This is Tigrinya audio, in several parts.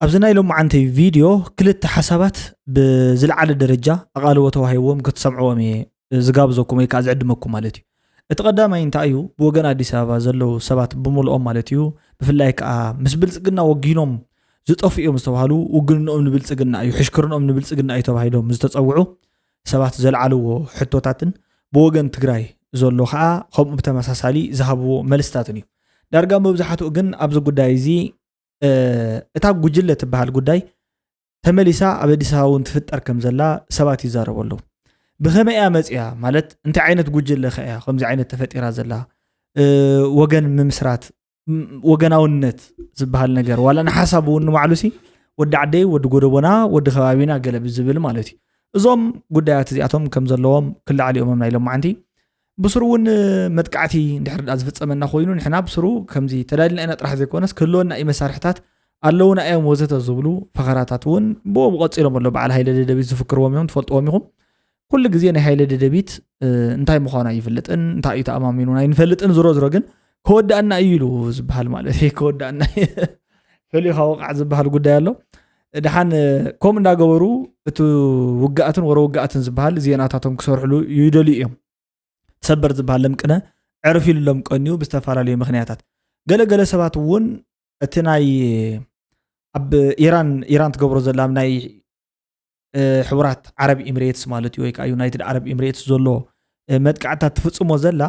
ኣብዚ ናይ ሎማዓንተይ ቪድዮ ክልተ ሓሳባት ብዝለዓለ ደረጃ ኣቓልቦ ተዋሂብዎም ክትሰምዕዎም እየ ዝጋብዘኩም ወይ ከዓ ዝዕድመኩም ማለት እዩ። እቲ ቀዳማይ እንታይ እዩ? ብወገን ኣዲስ ኣበባ ዘለዉ ሰባት ብምልኦም ማለት እዩ፣ ብፍላይ ከዓ ምስ ብልፅግና ወጊኖም ዝጠፍኡ እዮም ዝተባህሉ፣ ውግንኦም ንብልፅግና እዩ፣ ሕሽክርንኦም ንብልፅግና እዩ ተባሂሎም ዝተፀውዑ ሰባት ዘልዓልዎ ሕቶታትን ብወገን ትግራይ ዘሎ ከዓ ከምኡ ብተመሳሳሊ ዝሃብዎ መልስታትን እዩ። ዳርጋ መብዛሕትኡ ግን ኣብዚ ጉዳይ እዚ እታ ጉጅለ ትበሃል ጉዳይ ተመሊሳ ኣብ ኣዲስ ኣበባ እውን ትፍጠር ከም ዘላ ሰባት ይዛረቡ ኣለዉ። ብኸመይ እያ መፅያ ማለት እንታይ ዓይነት ጉጅለ ከ እያ ከምዚ ዓይነት ተፈጢራ ዘላ? ወገን ምምስራት፣ ወገናውነት ዝበሃል ነገር ዋላ ንሓሳብ እውን ንባዕሉ ሲ ወዲ ዓደይ፣ ወዲ ጎደቦና፣ ወዲ ከባቢና ገለ ብዝብል ማለት እዩ። እዞም ጉዳያት እዚኣቶም ከም ዘለዎም ክለዓል እዮም ናይ ሎማዓንቲ። ብስሩ እውን መጥቃዕቲ እንድሕር ደኣ ዝፍፀመና ኮይኑ ንሕና ብስሩ ከምዚ ተዳሊና ኢና ጥራሕ ዘይኮነስ ክህልወና እዩ መሳርሕታት ኣለውና እዮም ወዘተ ዝብሉ ፈኸራታት እውን ብኡ ቀፂሎም ኣሎ። በዓል ሃይለ ደደቢት ዝፍክርዎም እዮም፣ ትፈልጥዎም ኢኹም። ኩሉ ግዜ ናይ ሃይለ ደደቢት እንታይ ምዃኑ ኣይፍልጥን፣ እንታይ እዩ ተኣማሚኑን ኣይንፈልጥን። ዝሮ ዝሮ ግን ከወዳእና እዩ ኢሉ ዝበሃል ማለት እዩ። ከወዳእና እዩ። ፈሊኻ ወቃዕ ዝበሃል ጉዳይ ኣሎ። ደሓን ከምኡ እንዳገበሩ እቲ ውግኣትን ወረ ውግኣትን ዝበሃል ዜናታቶም ክሰርሕሉ ይደልዩ እዮም። ሰበር ዝበሃል ለምቅነ ዕርፍ ኢሉ ለምቀን እዩ ብዝተፈላለዩ ምኽንያታት። ገለገለ ሰባት እውን እቲ ናይ ኣብ ኢራን ኢራን ትገብሮ ዘላ ኣብ ናይ ሕቡራት ዓረብ ኢምሬትስ ማለት እዩ ወይ ከዓ ዩናይትድ ዓረብ ኢምሬትስ ዘሎ መጥቃዕታት ትፍፅሞ ዘላ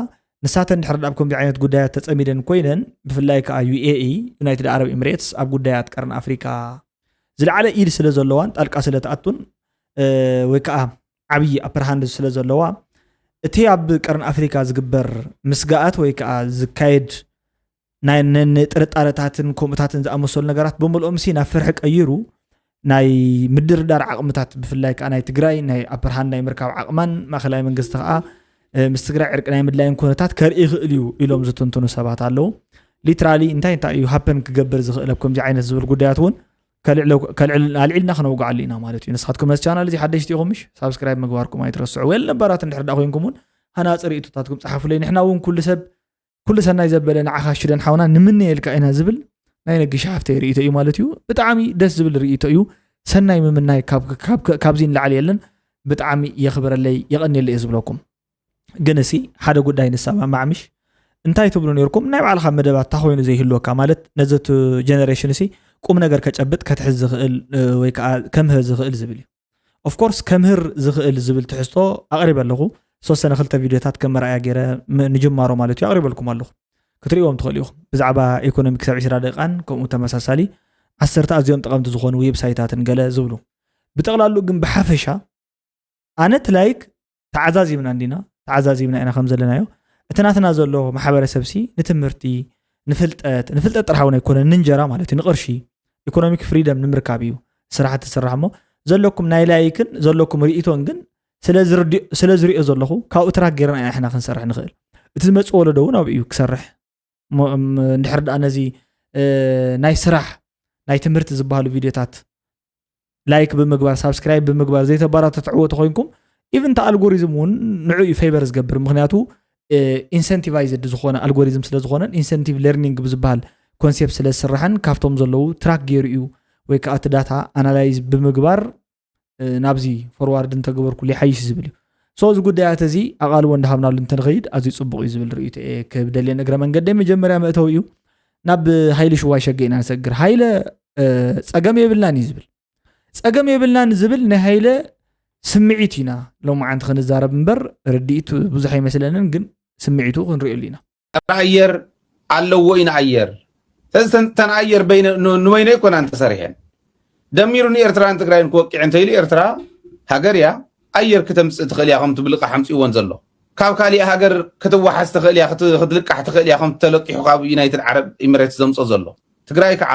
ንሳተን ድሕር ኣብ ከምዚ ዓይነት ጉዳያት ተፀሚደን ኮይነን ብፍላይ ከዓ ዩኤኢ ዩናይትድ ዓረብ ኢምሬትስ ኣብ ጉዳያት ቀርን ኣፍሪካ ዝለዓለ ኢድ ስለ ዘለዋን ጣልቃ ስለ ትኣቱን ወይ ከዓ ዓብዪ ኣፐርሃንድ ስለ ዘለዋ እቲ ኣብ ቀርን ኣፍሪካ ዝግበር ምስጋኣት ወይ ከዓ ዝካየድ ናይ ጥርጣረታትን ከምኡታትን ዝኣመሰሉ ነገራት ብምልኦም ሲ ናብ ፍርሒ ቀይሩ ናይ ምድርዳር ዓቕምታት ብፍላይ ከዓ ናይ ትግራይ ናይ ኣፐርሃንድ ናይ ምርካብ ዓቕማን ማእኸላይ መንግስቲ ከዓ ምስ ትግራይ ዕርቂ ናይ ምድላይን ኩነታት ከርኢ ይኽእል እዩ ኢሎም ዝትንትኑ ሰባት ኣለዉ። ሊትራሊ እንታይ እንታይ እዩ ሃፐን ክገብር ዝኽእል ኣብ ከምዚ ዓይነት ዝብል ጉዳያት እውን ኣልዒልና ክነውግዓሉ ኢና ማለት እዩ። ንስኻትኩም ነዚ ቻናል እዚ ሓደሽቲ ኢኹም ምሽ ሳብስክራይብ ምግባርኩም ኣይትረስዑ። ወል ነባራት እንድሕር ዳ ኮይንኩም እውን ሃናፂ ርእቶታትኩም ፀሓፉለይ። ንሕና እውን ኩሉ ሰብ ኩሉ ሰናይ ዘበለ ንዓኻ ሽደን ሓውና ንምነየልካ ኢና ዝብል ናይ ነጊሽ ሓፍተይ ርእይቶ እዩ ማለት እዩ። ብጣዕሚ ደስ ዝብል ርእይቶ እዩ። ሰናይ ምምናይ ካብዚ ንላዕሊ የለን። ብጣዕሚ የኽብረለይ የቐንየለይ እየ ዝብለኩም። ግን እሲ ሓደ ጉዳይ ንሰማማዕ ምሽ እንታይ ትብሉ ነርኩም? ናይ ባዕልኻ መደባት እንታ ኮይኑ ዘይህልወካ ማለት ነዚ ጀነሬሽን እሲ ቁም ነገር ከጨብጥ ከትሕዝ ዝኽእል ወይ ከዓ ከምህር ዝኽእል ዝብል እዩ። ኦፍኮርስ ከምህር ዝኽእል ዝብል ትሕዝቶ ኣቕሪበ ኣለኹ። ዝተወሰነ ክልተ ቪድዮታት ከም መርኣያ ገይረ ንጅማሮ ማለት እዩ ኣቕሪበልኩም ኣለኹ። ክትርእዎም ትኽእሉ ኢኹም። ብዛዕባ ኢኮኖሚክስ ኣብ ዕስራ ደቂቃን ከምኡ ተመሳሳሊ ዓሰርተ ኣዝዮም ጠቐምቲ ዝኾኑ ዌብሳይታትን ገለ ዝብሉ። ብጠቕላሉ ግን ብሓፈሻ ኣነ እቲ ላይክ ተዓዛዚብና እንዲና ተዓዛዚብና ኢና ከም ዘለናዮ እቲ ናትና ዘሎ ማሕበረሰብ ሲ ንትምህርቲ ንፍልጠት ንፍልጠት ጥራሕ እውን ኣይኮነን ንእንጀራ ማለት እዩ ንቅርሺ ኢኮኖሚክ ፍሪደም ንምርካብ እዩ ስራሕ ትስራሕ እሞ ዘለኩም ናይ ላይክን ዘለኩም ርእቶን ግን ስለ ዝርድኦ ዘለኹ ካብኡ ትራክ ገይርና ኢና ንሕና ክንሰርሕ ንኽእል እቲ ዝመፅእ ወለዶ እውን ኣብኡ እዩ ክሰርሕ እንድሕር ደኣ ነዚ ናይ ስራሕ ናይ ትምህርቲ ዝበሃሉ ቪድዮታት ላይክ ብምግባር ሳብስክራይብ ብምግባር ዘይተባራተትዕዎ ተኮይንኩም ኢቭን እቲ ኣልጎሪዝም እውን ንዑ እዩ ፌቨር ዝገብር ምክንያቱ ኢንሰንቲቫይዝድ ዝኾነ ኣልጎሪዝም ስለ ዝኾነን ኢንሰንቲቭ ሌርኒንግ ብዝበሃል ኮንሴፕት ስለ ዝስራሕን ካብቶም ዘለዉ ትራክ ገይሩ እዩ ወይ ከዓ እቲ ዳታ ኣናላይዝ ብምግባር ናብዚ ፎርዋርድ እንተገበርኩሉ ይሓይሽ ዝብል እዩ ሶ እዚ ጉዳያት እዚ ኣቓልቦ እንዳሃብናሉ እንተንኸይድ ኣዝዩ ፅቡቅ እዩ ዝብል ርእይቶ እየ ክብደልየን እግረ መንገደይ መጀመርያ መእተዊ እዩ ናብ ሃይለ ሽዋይ ሸገ ኢና ንሰግር ሃይለ ፀገም የብልናን እዩ ዝብል ፀገም የብልናን ዝብል ናይ ሃይለ ስምዒት ኢና ሎማዓንቲ ክንዛረብ እምበር ርድኢት ብዙሕ ኣይመስለንን ግን ስምዒቱ ክንሪእሉ ኢና ኣየር ኣለዎ ኢና ኣየር ተን ኣየር ንበይነ ይኮናን ተሰሪሐን ደሚሩ ንኤርትራን ትግራይን ክወቅዕ እንተኢሉ ኤርትራ ሃገር እያ ኣየር ክተምፅእ ትኽእል እያ ከምቲ ብልቃሕ ኣምፅእዎን ዘሎ ካብ ካሊእ ሃገር ክትወሓዝ ትኽእል እያ ክትልቃሕ ትኽእል እያ ከምቲ ተለቂሑ ካብ ዩናይትድ ዓረብ ኢምሬትስ ዘምፆ ዘሎ ትግራይ ከዓ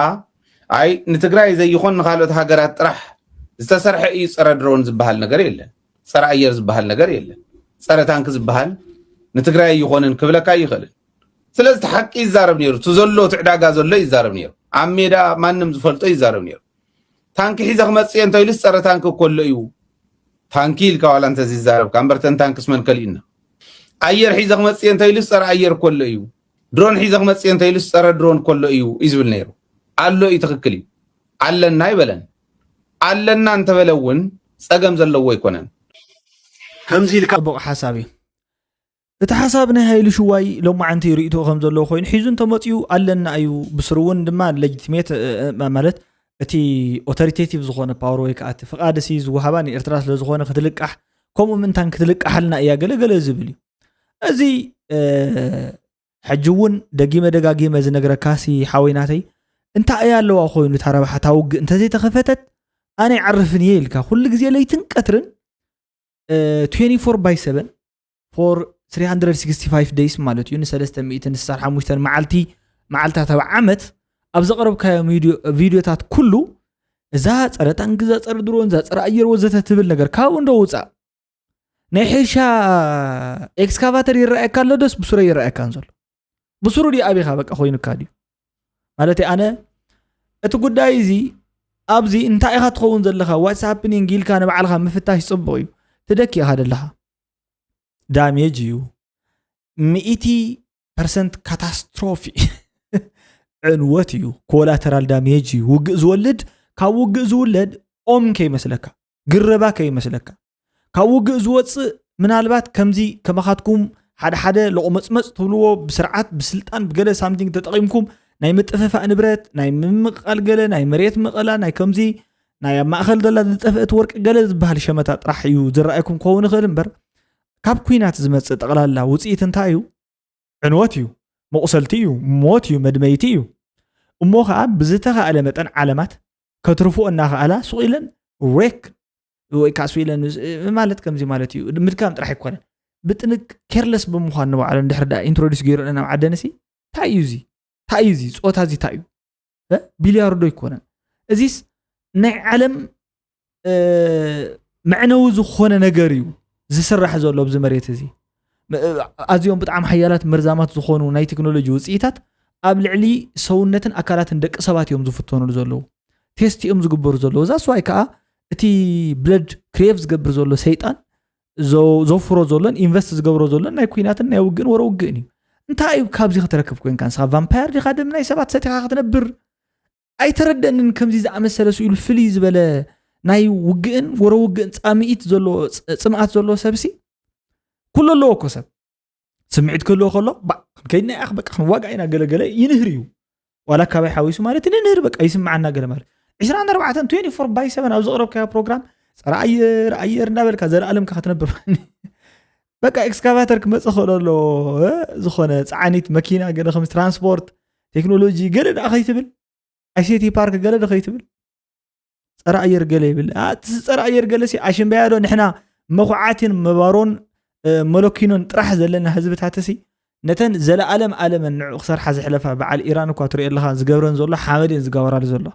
ኣይ ንትግራይ ዘይኾን ንካልኦት ሃገራት ጥራሕ ዝተሰርሐ እዩ ፀረ ድሮን ዝበሃል ነገር የለን ፀረ ኣየር ዝበሃል ነገር የለን ፀረ ታንክ ዝበሃል ንትግራይ ኣይኾንን ክብለካ ኣይኽእልን ስለዚ እቲ ሓቂ ይዛረብ ነይሩ እቲ ዘሎ እቲ ዕዳጋ ዘሎ ይዛረብ ነይሩ ኣብ ሜዳ ማንም ዝፈልጦ ይዛረብ ነይሩ ታንኪ ሒዘ ክመፅእ እየ እንተኢሉስ ፀረ ታንኪ እኮ ኣሎ እዩ ታንኪ ኢልካ ዋላ እንተዘይዛረብካ እምበር ተን ታንክስ መን ከሊኡና ኣየር ሒዘ ክመፅእ እየ እንተኢሉስ ፀረ ኣየር እኮ ኣሎ እዩ ድሮን ሒዘ ክመፅእ እየ እንተኢሉስ ፀረ ድሮን እኮ ኣሎ እዩ እዩ ዝብል ነይሩ ኣሎ እዩ ትኽክል እዩ ኣለና ኣይበለን። ኣለና እንተበለ እውን ጸገም ዘለዎ ኣይኮነን። ከምዚ ኢልካ ጽቡቕ ሓሳብ እዩ። እቲ ሓሳብ ናይ ሃይሉ ሽዋይ ሎማዓንቲ ርእቶ ከም ዘለዎ ኮይኑ ሒዙ እንተመፅኡ ኣለና እዩ። ብስሩ እውን ድማ ሌጂቲሜት ማለት እቲ ኦቶሪቴቲቭ ዝኾነ ፓወር ወይ ከዓ እቲ ፍቓድ ሲ ዝወሃባ ንኤርትራ ስለ ዝኾነ ክትልቃሕ ከምኡ ምንታን ክትልቃሓልና እያ ገለገለ ዝብል እዩ። እዚ ሕጂ እውን ደጊመ ደጋጊመ ዝነግረካ ሲ ሓወይ ናተይ እንታይ እያ ኣለዋ ኮይኑ እታ ረብሓ እታ ውግእ እንተዘይተኸፈተት ኣነ ይዓርፍን እየ ኢልካ ኩሉ ግዜ ለይትን ቀትርን twenty-four by seven for three hundred sixty-five days ማለት እዩ ንሰለስተ ሚእትን ስሳን ሓሙሽተን መዓልቲ መዓልታት ኣብ ዓመት ኣብ ዘቕረብካዮም ቪድዮታት ኩሉ እዛ ፀረ ታንክ እዛ ፀረ ድሮን እዛ ፀረ ኣየር ወዘተ ትብል ነገር ካብኡ እንዶ ውፃእ ናይ ሕርሻ ኤክስካቫተር ይረኣየካ ኣሎ ዶስ ብሱረ ይረኣየካን ዘሎ ብሱሩ ድዩ ኣቢኻ በቃ ኮይኑካ ድዩ ማለት ኣነ እቲ ጉዳይ እዚ ኣብዚ እንታይ ኢኻ ትኸውን ዘለኻ what's happening ኢልካ ንባዕልኻ ምፍታሽ ፅቡቕ እዩ ትደኪ ኢኻ ደለኻ ዳሜጅ እዩ ሚእቲ ፐርሰንት ካታስትሮፊ ዕንወት እዩ ኮላተራል ዳሜጅ እዩ ውግእ ዝወልድ ካብ ውግእ ዝውለድ ኦም ከይመስለካ ግረባ ከይመስለካ ካብ ውግእ ዝወፅእ ምናልባት ከምዚ ከማኻትኩም ሓደ ሓደ ለቑመፅመፅ ትብልዎ ብስርዓት ብስልጣን ብገለ ሳምቲንግ ተጠቒምኩም ናይ ምጥፍፋእ ንብረት ናይ ምምቕቓል ገለ ናይ መሬት ምቐላ ናይ ከምዚ ናይ ኣብ ማእኸል ዘላ ዝጠፍአት ወርቂ ገለ ዝበሃል ሸመታ ጥራሕ እዩ ዝረኣየኩም ክኸውን ይኽእል እምበር ካብ ኩናት ዝመፅእ ጠቕላላ ውፅኢት እንታይ እዩ ዕንወት እዩ መቑሰልቲ እዩ ሞት እዩ መድመይቲ እዩ እሞ ከዓ ብዝተኻእለ መጠን ዓለማት ከትርፍኦ እናኸኣላ ሱቕ ኢለን ሬክ ወይ ከዓ ሱቕ ኢለን ማለት ከምዚ ማለት እዩ ምድካም ጥራሕ ኣይኮነን ብጥንቅ ኬርለስ ብምዃን ንባዕሉ እንድሕር ዳ ኢንትሮዲስ ገይሩና ናብ ዓደንሲ እንታይ እዩ እዚ እንታይ እዩ እዚ ፆታ እዚ እንታይ እዩ ቢልያርዶ ኣይኮነን እዚስ ናይ ዓለም መዕነዊ ዝኾነ ነገር እዩ ዝስራሕ ዘሎ ኣብዚ መሬት እዚ ኣዝዮም ብጣዕሚ ሓያላት መርዛማት ዝኾኑ ናይ ቴክኖሎጂ ውፅኢታት ኣብ ልዕሊ ሰውነትን ኣካላትን ደቂ ሰባት እዮም ዝፍተኑሉ ዘለዉ ቴስት እዮም ዝግበሩ ዘለዉ እዛ ስዋይ ከዓ እቲ ብለድ ክሬቭ ዝገብር ዘሎ ሰይጣን ዘፍሮ ዘሎን ኢንቨስት ዝገብሮ ዘሎን ናይ ኩናትን ናይ ውግእን ወረ ውግእን እዩ እንታይ እዩ ካብዚ ክትረክብ ኮንካ ንስኻ ቫምፓየር ዲኻ ደም ናይ ሰባት ሰቲኻ ክትነብር ኣይተረደንን ከምዚ ዝኣመሰለ ስኢሉ ፍልይ ዝበለ ናይ ውግእን ወረ ውግእን ፃምኢት ዘለዎ ፅምኣት ዘለዎ ሰብሲ ኩሉ ኣለዎ እኮ ሰብ ስምዒት ክህልዎ ከሎ ከይድና ያኽ በቃ ክንዋጋ ኢና ገለገለ ይንህር እዩ ዋላ ካባይ ሓዊሱ ማለት ንንህር በቃ ይስምዓና ገለ ማለት ዕስራን ኣርባዕተን twenty-four by seven ኣብ ዘቕረብካዮ ፕሮግራም ፀረ ኣየር ኣየር እንዳበልካ ዘለኣለምካ ክትነብር በቃ ኤክስካቫተር ክመፅእ ክእል ኣሎ ዝኾነ ፀዓኒት መኪና ገለ ከም ትራንስፖርት ቴክኖሎጂ ገለ ደኣ ከይትብል ኣይሲቲ ፓርክ ገለ ዶ ከይትብል ፀረ ኣየር ገለ ይብል እቲ ፀረ ኣየር ገለ ሲ ኣሽንበያ ዶ ንሕና መኹዓትን መባሮን መለኪኖን ጥራሕ ዘለና ህዝብታት ሲ ነተን ዘለኣለም ኣለመን ንዑ ክሰርሓ ዝሕለፋ በዓል ኢራን እኳ ትሪኦ ኣለኻ ዝገብረን ዘሎ ሓመድ እየን ዝጋበራሉ ዘሎ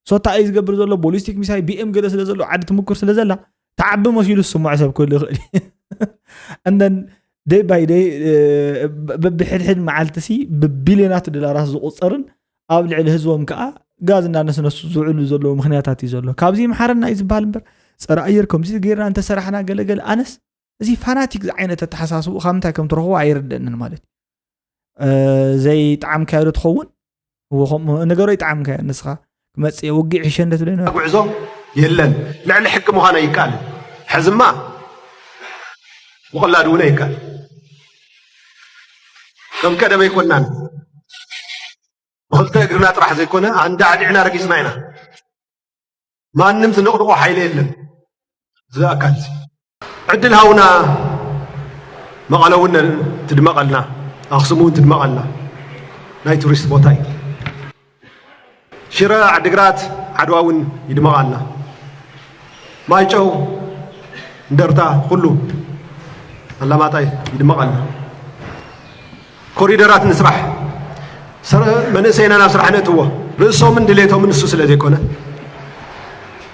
ሶታ እዩ ዝገብር ዘሎ ቦሊስቲክ ሚሳይ ቢኤም ገለ ስለ ዘሎ ዓዲ ትምኩር ስለ ዘላ ተዓቢ መሲሉ ዝስምዖ ሰብ ክህሉ ይኽእል እነን ደይ ባይ ደይ በብሕድሕድ መዓልቲ ሲ ብቢልዮናት ዶላራት ዝቁፀርን ኣብ ልዕሊ ህዝቦም ከዓ ጋዝ እናነስነሱ ዝውዕሉ ዘለዉ ምክንያታት እዩ ዘሎ ካብዚ ይምሓረና እዩ ዝበሃል እምበር ፀረ ኣየር ከምዚ ገይርና እንተሰራሕና ገለገለ ኣነስ እዚ ፋናቲክ ዝዓይነት ኣተሓሳስቡ ካብ ምንታይ ከም ትረኽቦ ኣይርደንን ማለት እዩ ዘይጠዓምካዮ ዶ ትኸውን እዎ ከምኡ ነገሮ ይጠዓምካዮ ንስኻ ክመፅእ ውግእ ይሕሸ እንደ ትብለና ጉዕዞ የለን ልዕሊ ሕጊ ምዃን ኣይከኣልን ሕዝማ ምቕላድ እውን ኣይከኣል ከም ቀደም ኣይኮናን ብክልተ እግርና ጥራሕ ዘይኮነ ኣንዳ ኣዲዕና ረጊፅና ኢና ማንም ዝንቕንቆ ሓይሊ የለን እዚ ኣካል እዚ ዕድል ሃውና መቐለ እውን ትድመቐልና ኣክሱም እውን ትድመቐልና ናይ ቱሪስት ቦታ እዩ ሽረ ዓድግራት ዓድዋ እውን ይድመቓልና ማይጨው እንደርታ ኩሉ ኣላማጣ ይድመቐልና ኮሪደራት ንስራሕ መንእሰይና ናብ ስራሕ ነእትዎ ርእሶምን ድሌቶምን እሱ ስለ ዘይኮነ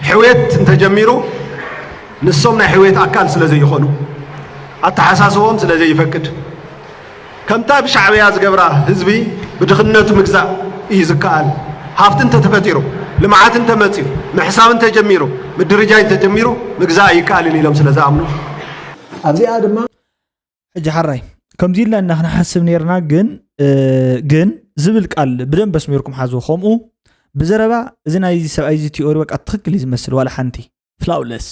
ሕውየት እንተጀሚሩ ንሶም ናይ ሕውየት ኣካል ስለ ዘይኾኑ ኣተሓሳስቦም ስለ ዘይፈቅድ ከምታ ብሻዕብያ ዝገብራ ህዝቢ ብድኽነቱ ምግዛእ እዩ ዝከኣል ሃፍቲ እንተተፈጢሩ ልምዓት እንተመፅዩ ምሕሳብ እንተጀሚሩ ምድርጃይ እንተጀሚሩ ምግዛእ ይከኣልን ኢሎም ስለ ዝኣምኑ ኣብዚኣ ድማ ሕጂ ሓራይ ከምዚ ኢልና እና ክንሓስብ ነርና ግን ግን ዝብል ቃል ብደንብ ኣስሚርኩም ሓዝዎ ከምኡ ብዘረባ እዚ ናይ ሰብኣይ እዚ ቲዮሪ በቃ ትኽክል እዩ ዝመስል። ዋላ ሓንቲ ፍላውለስ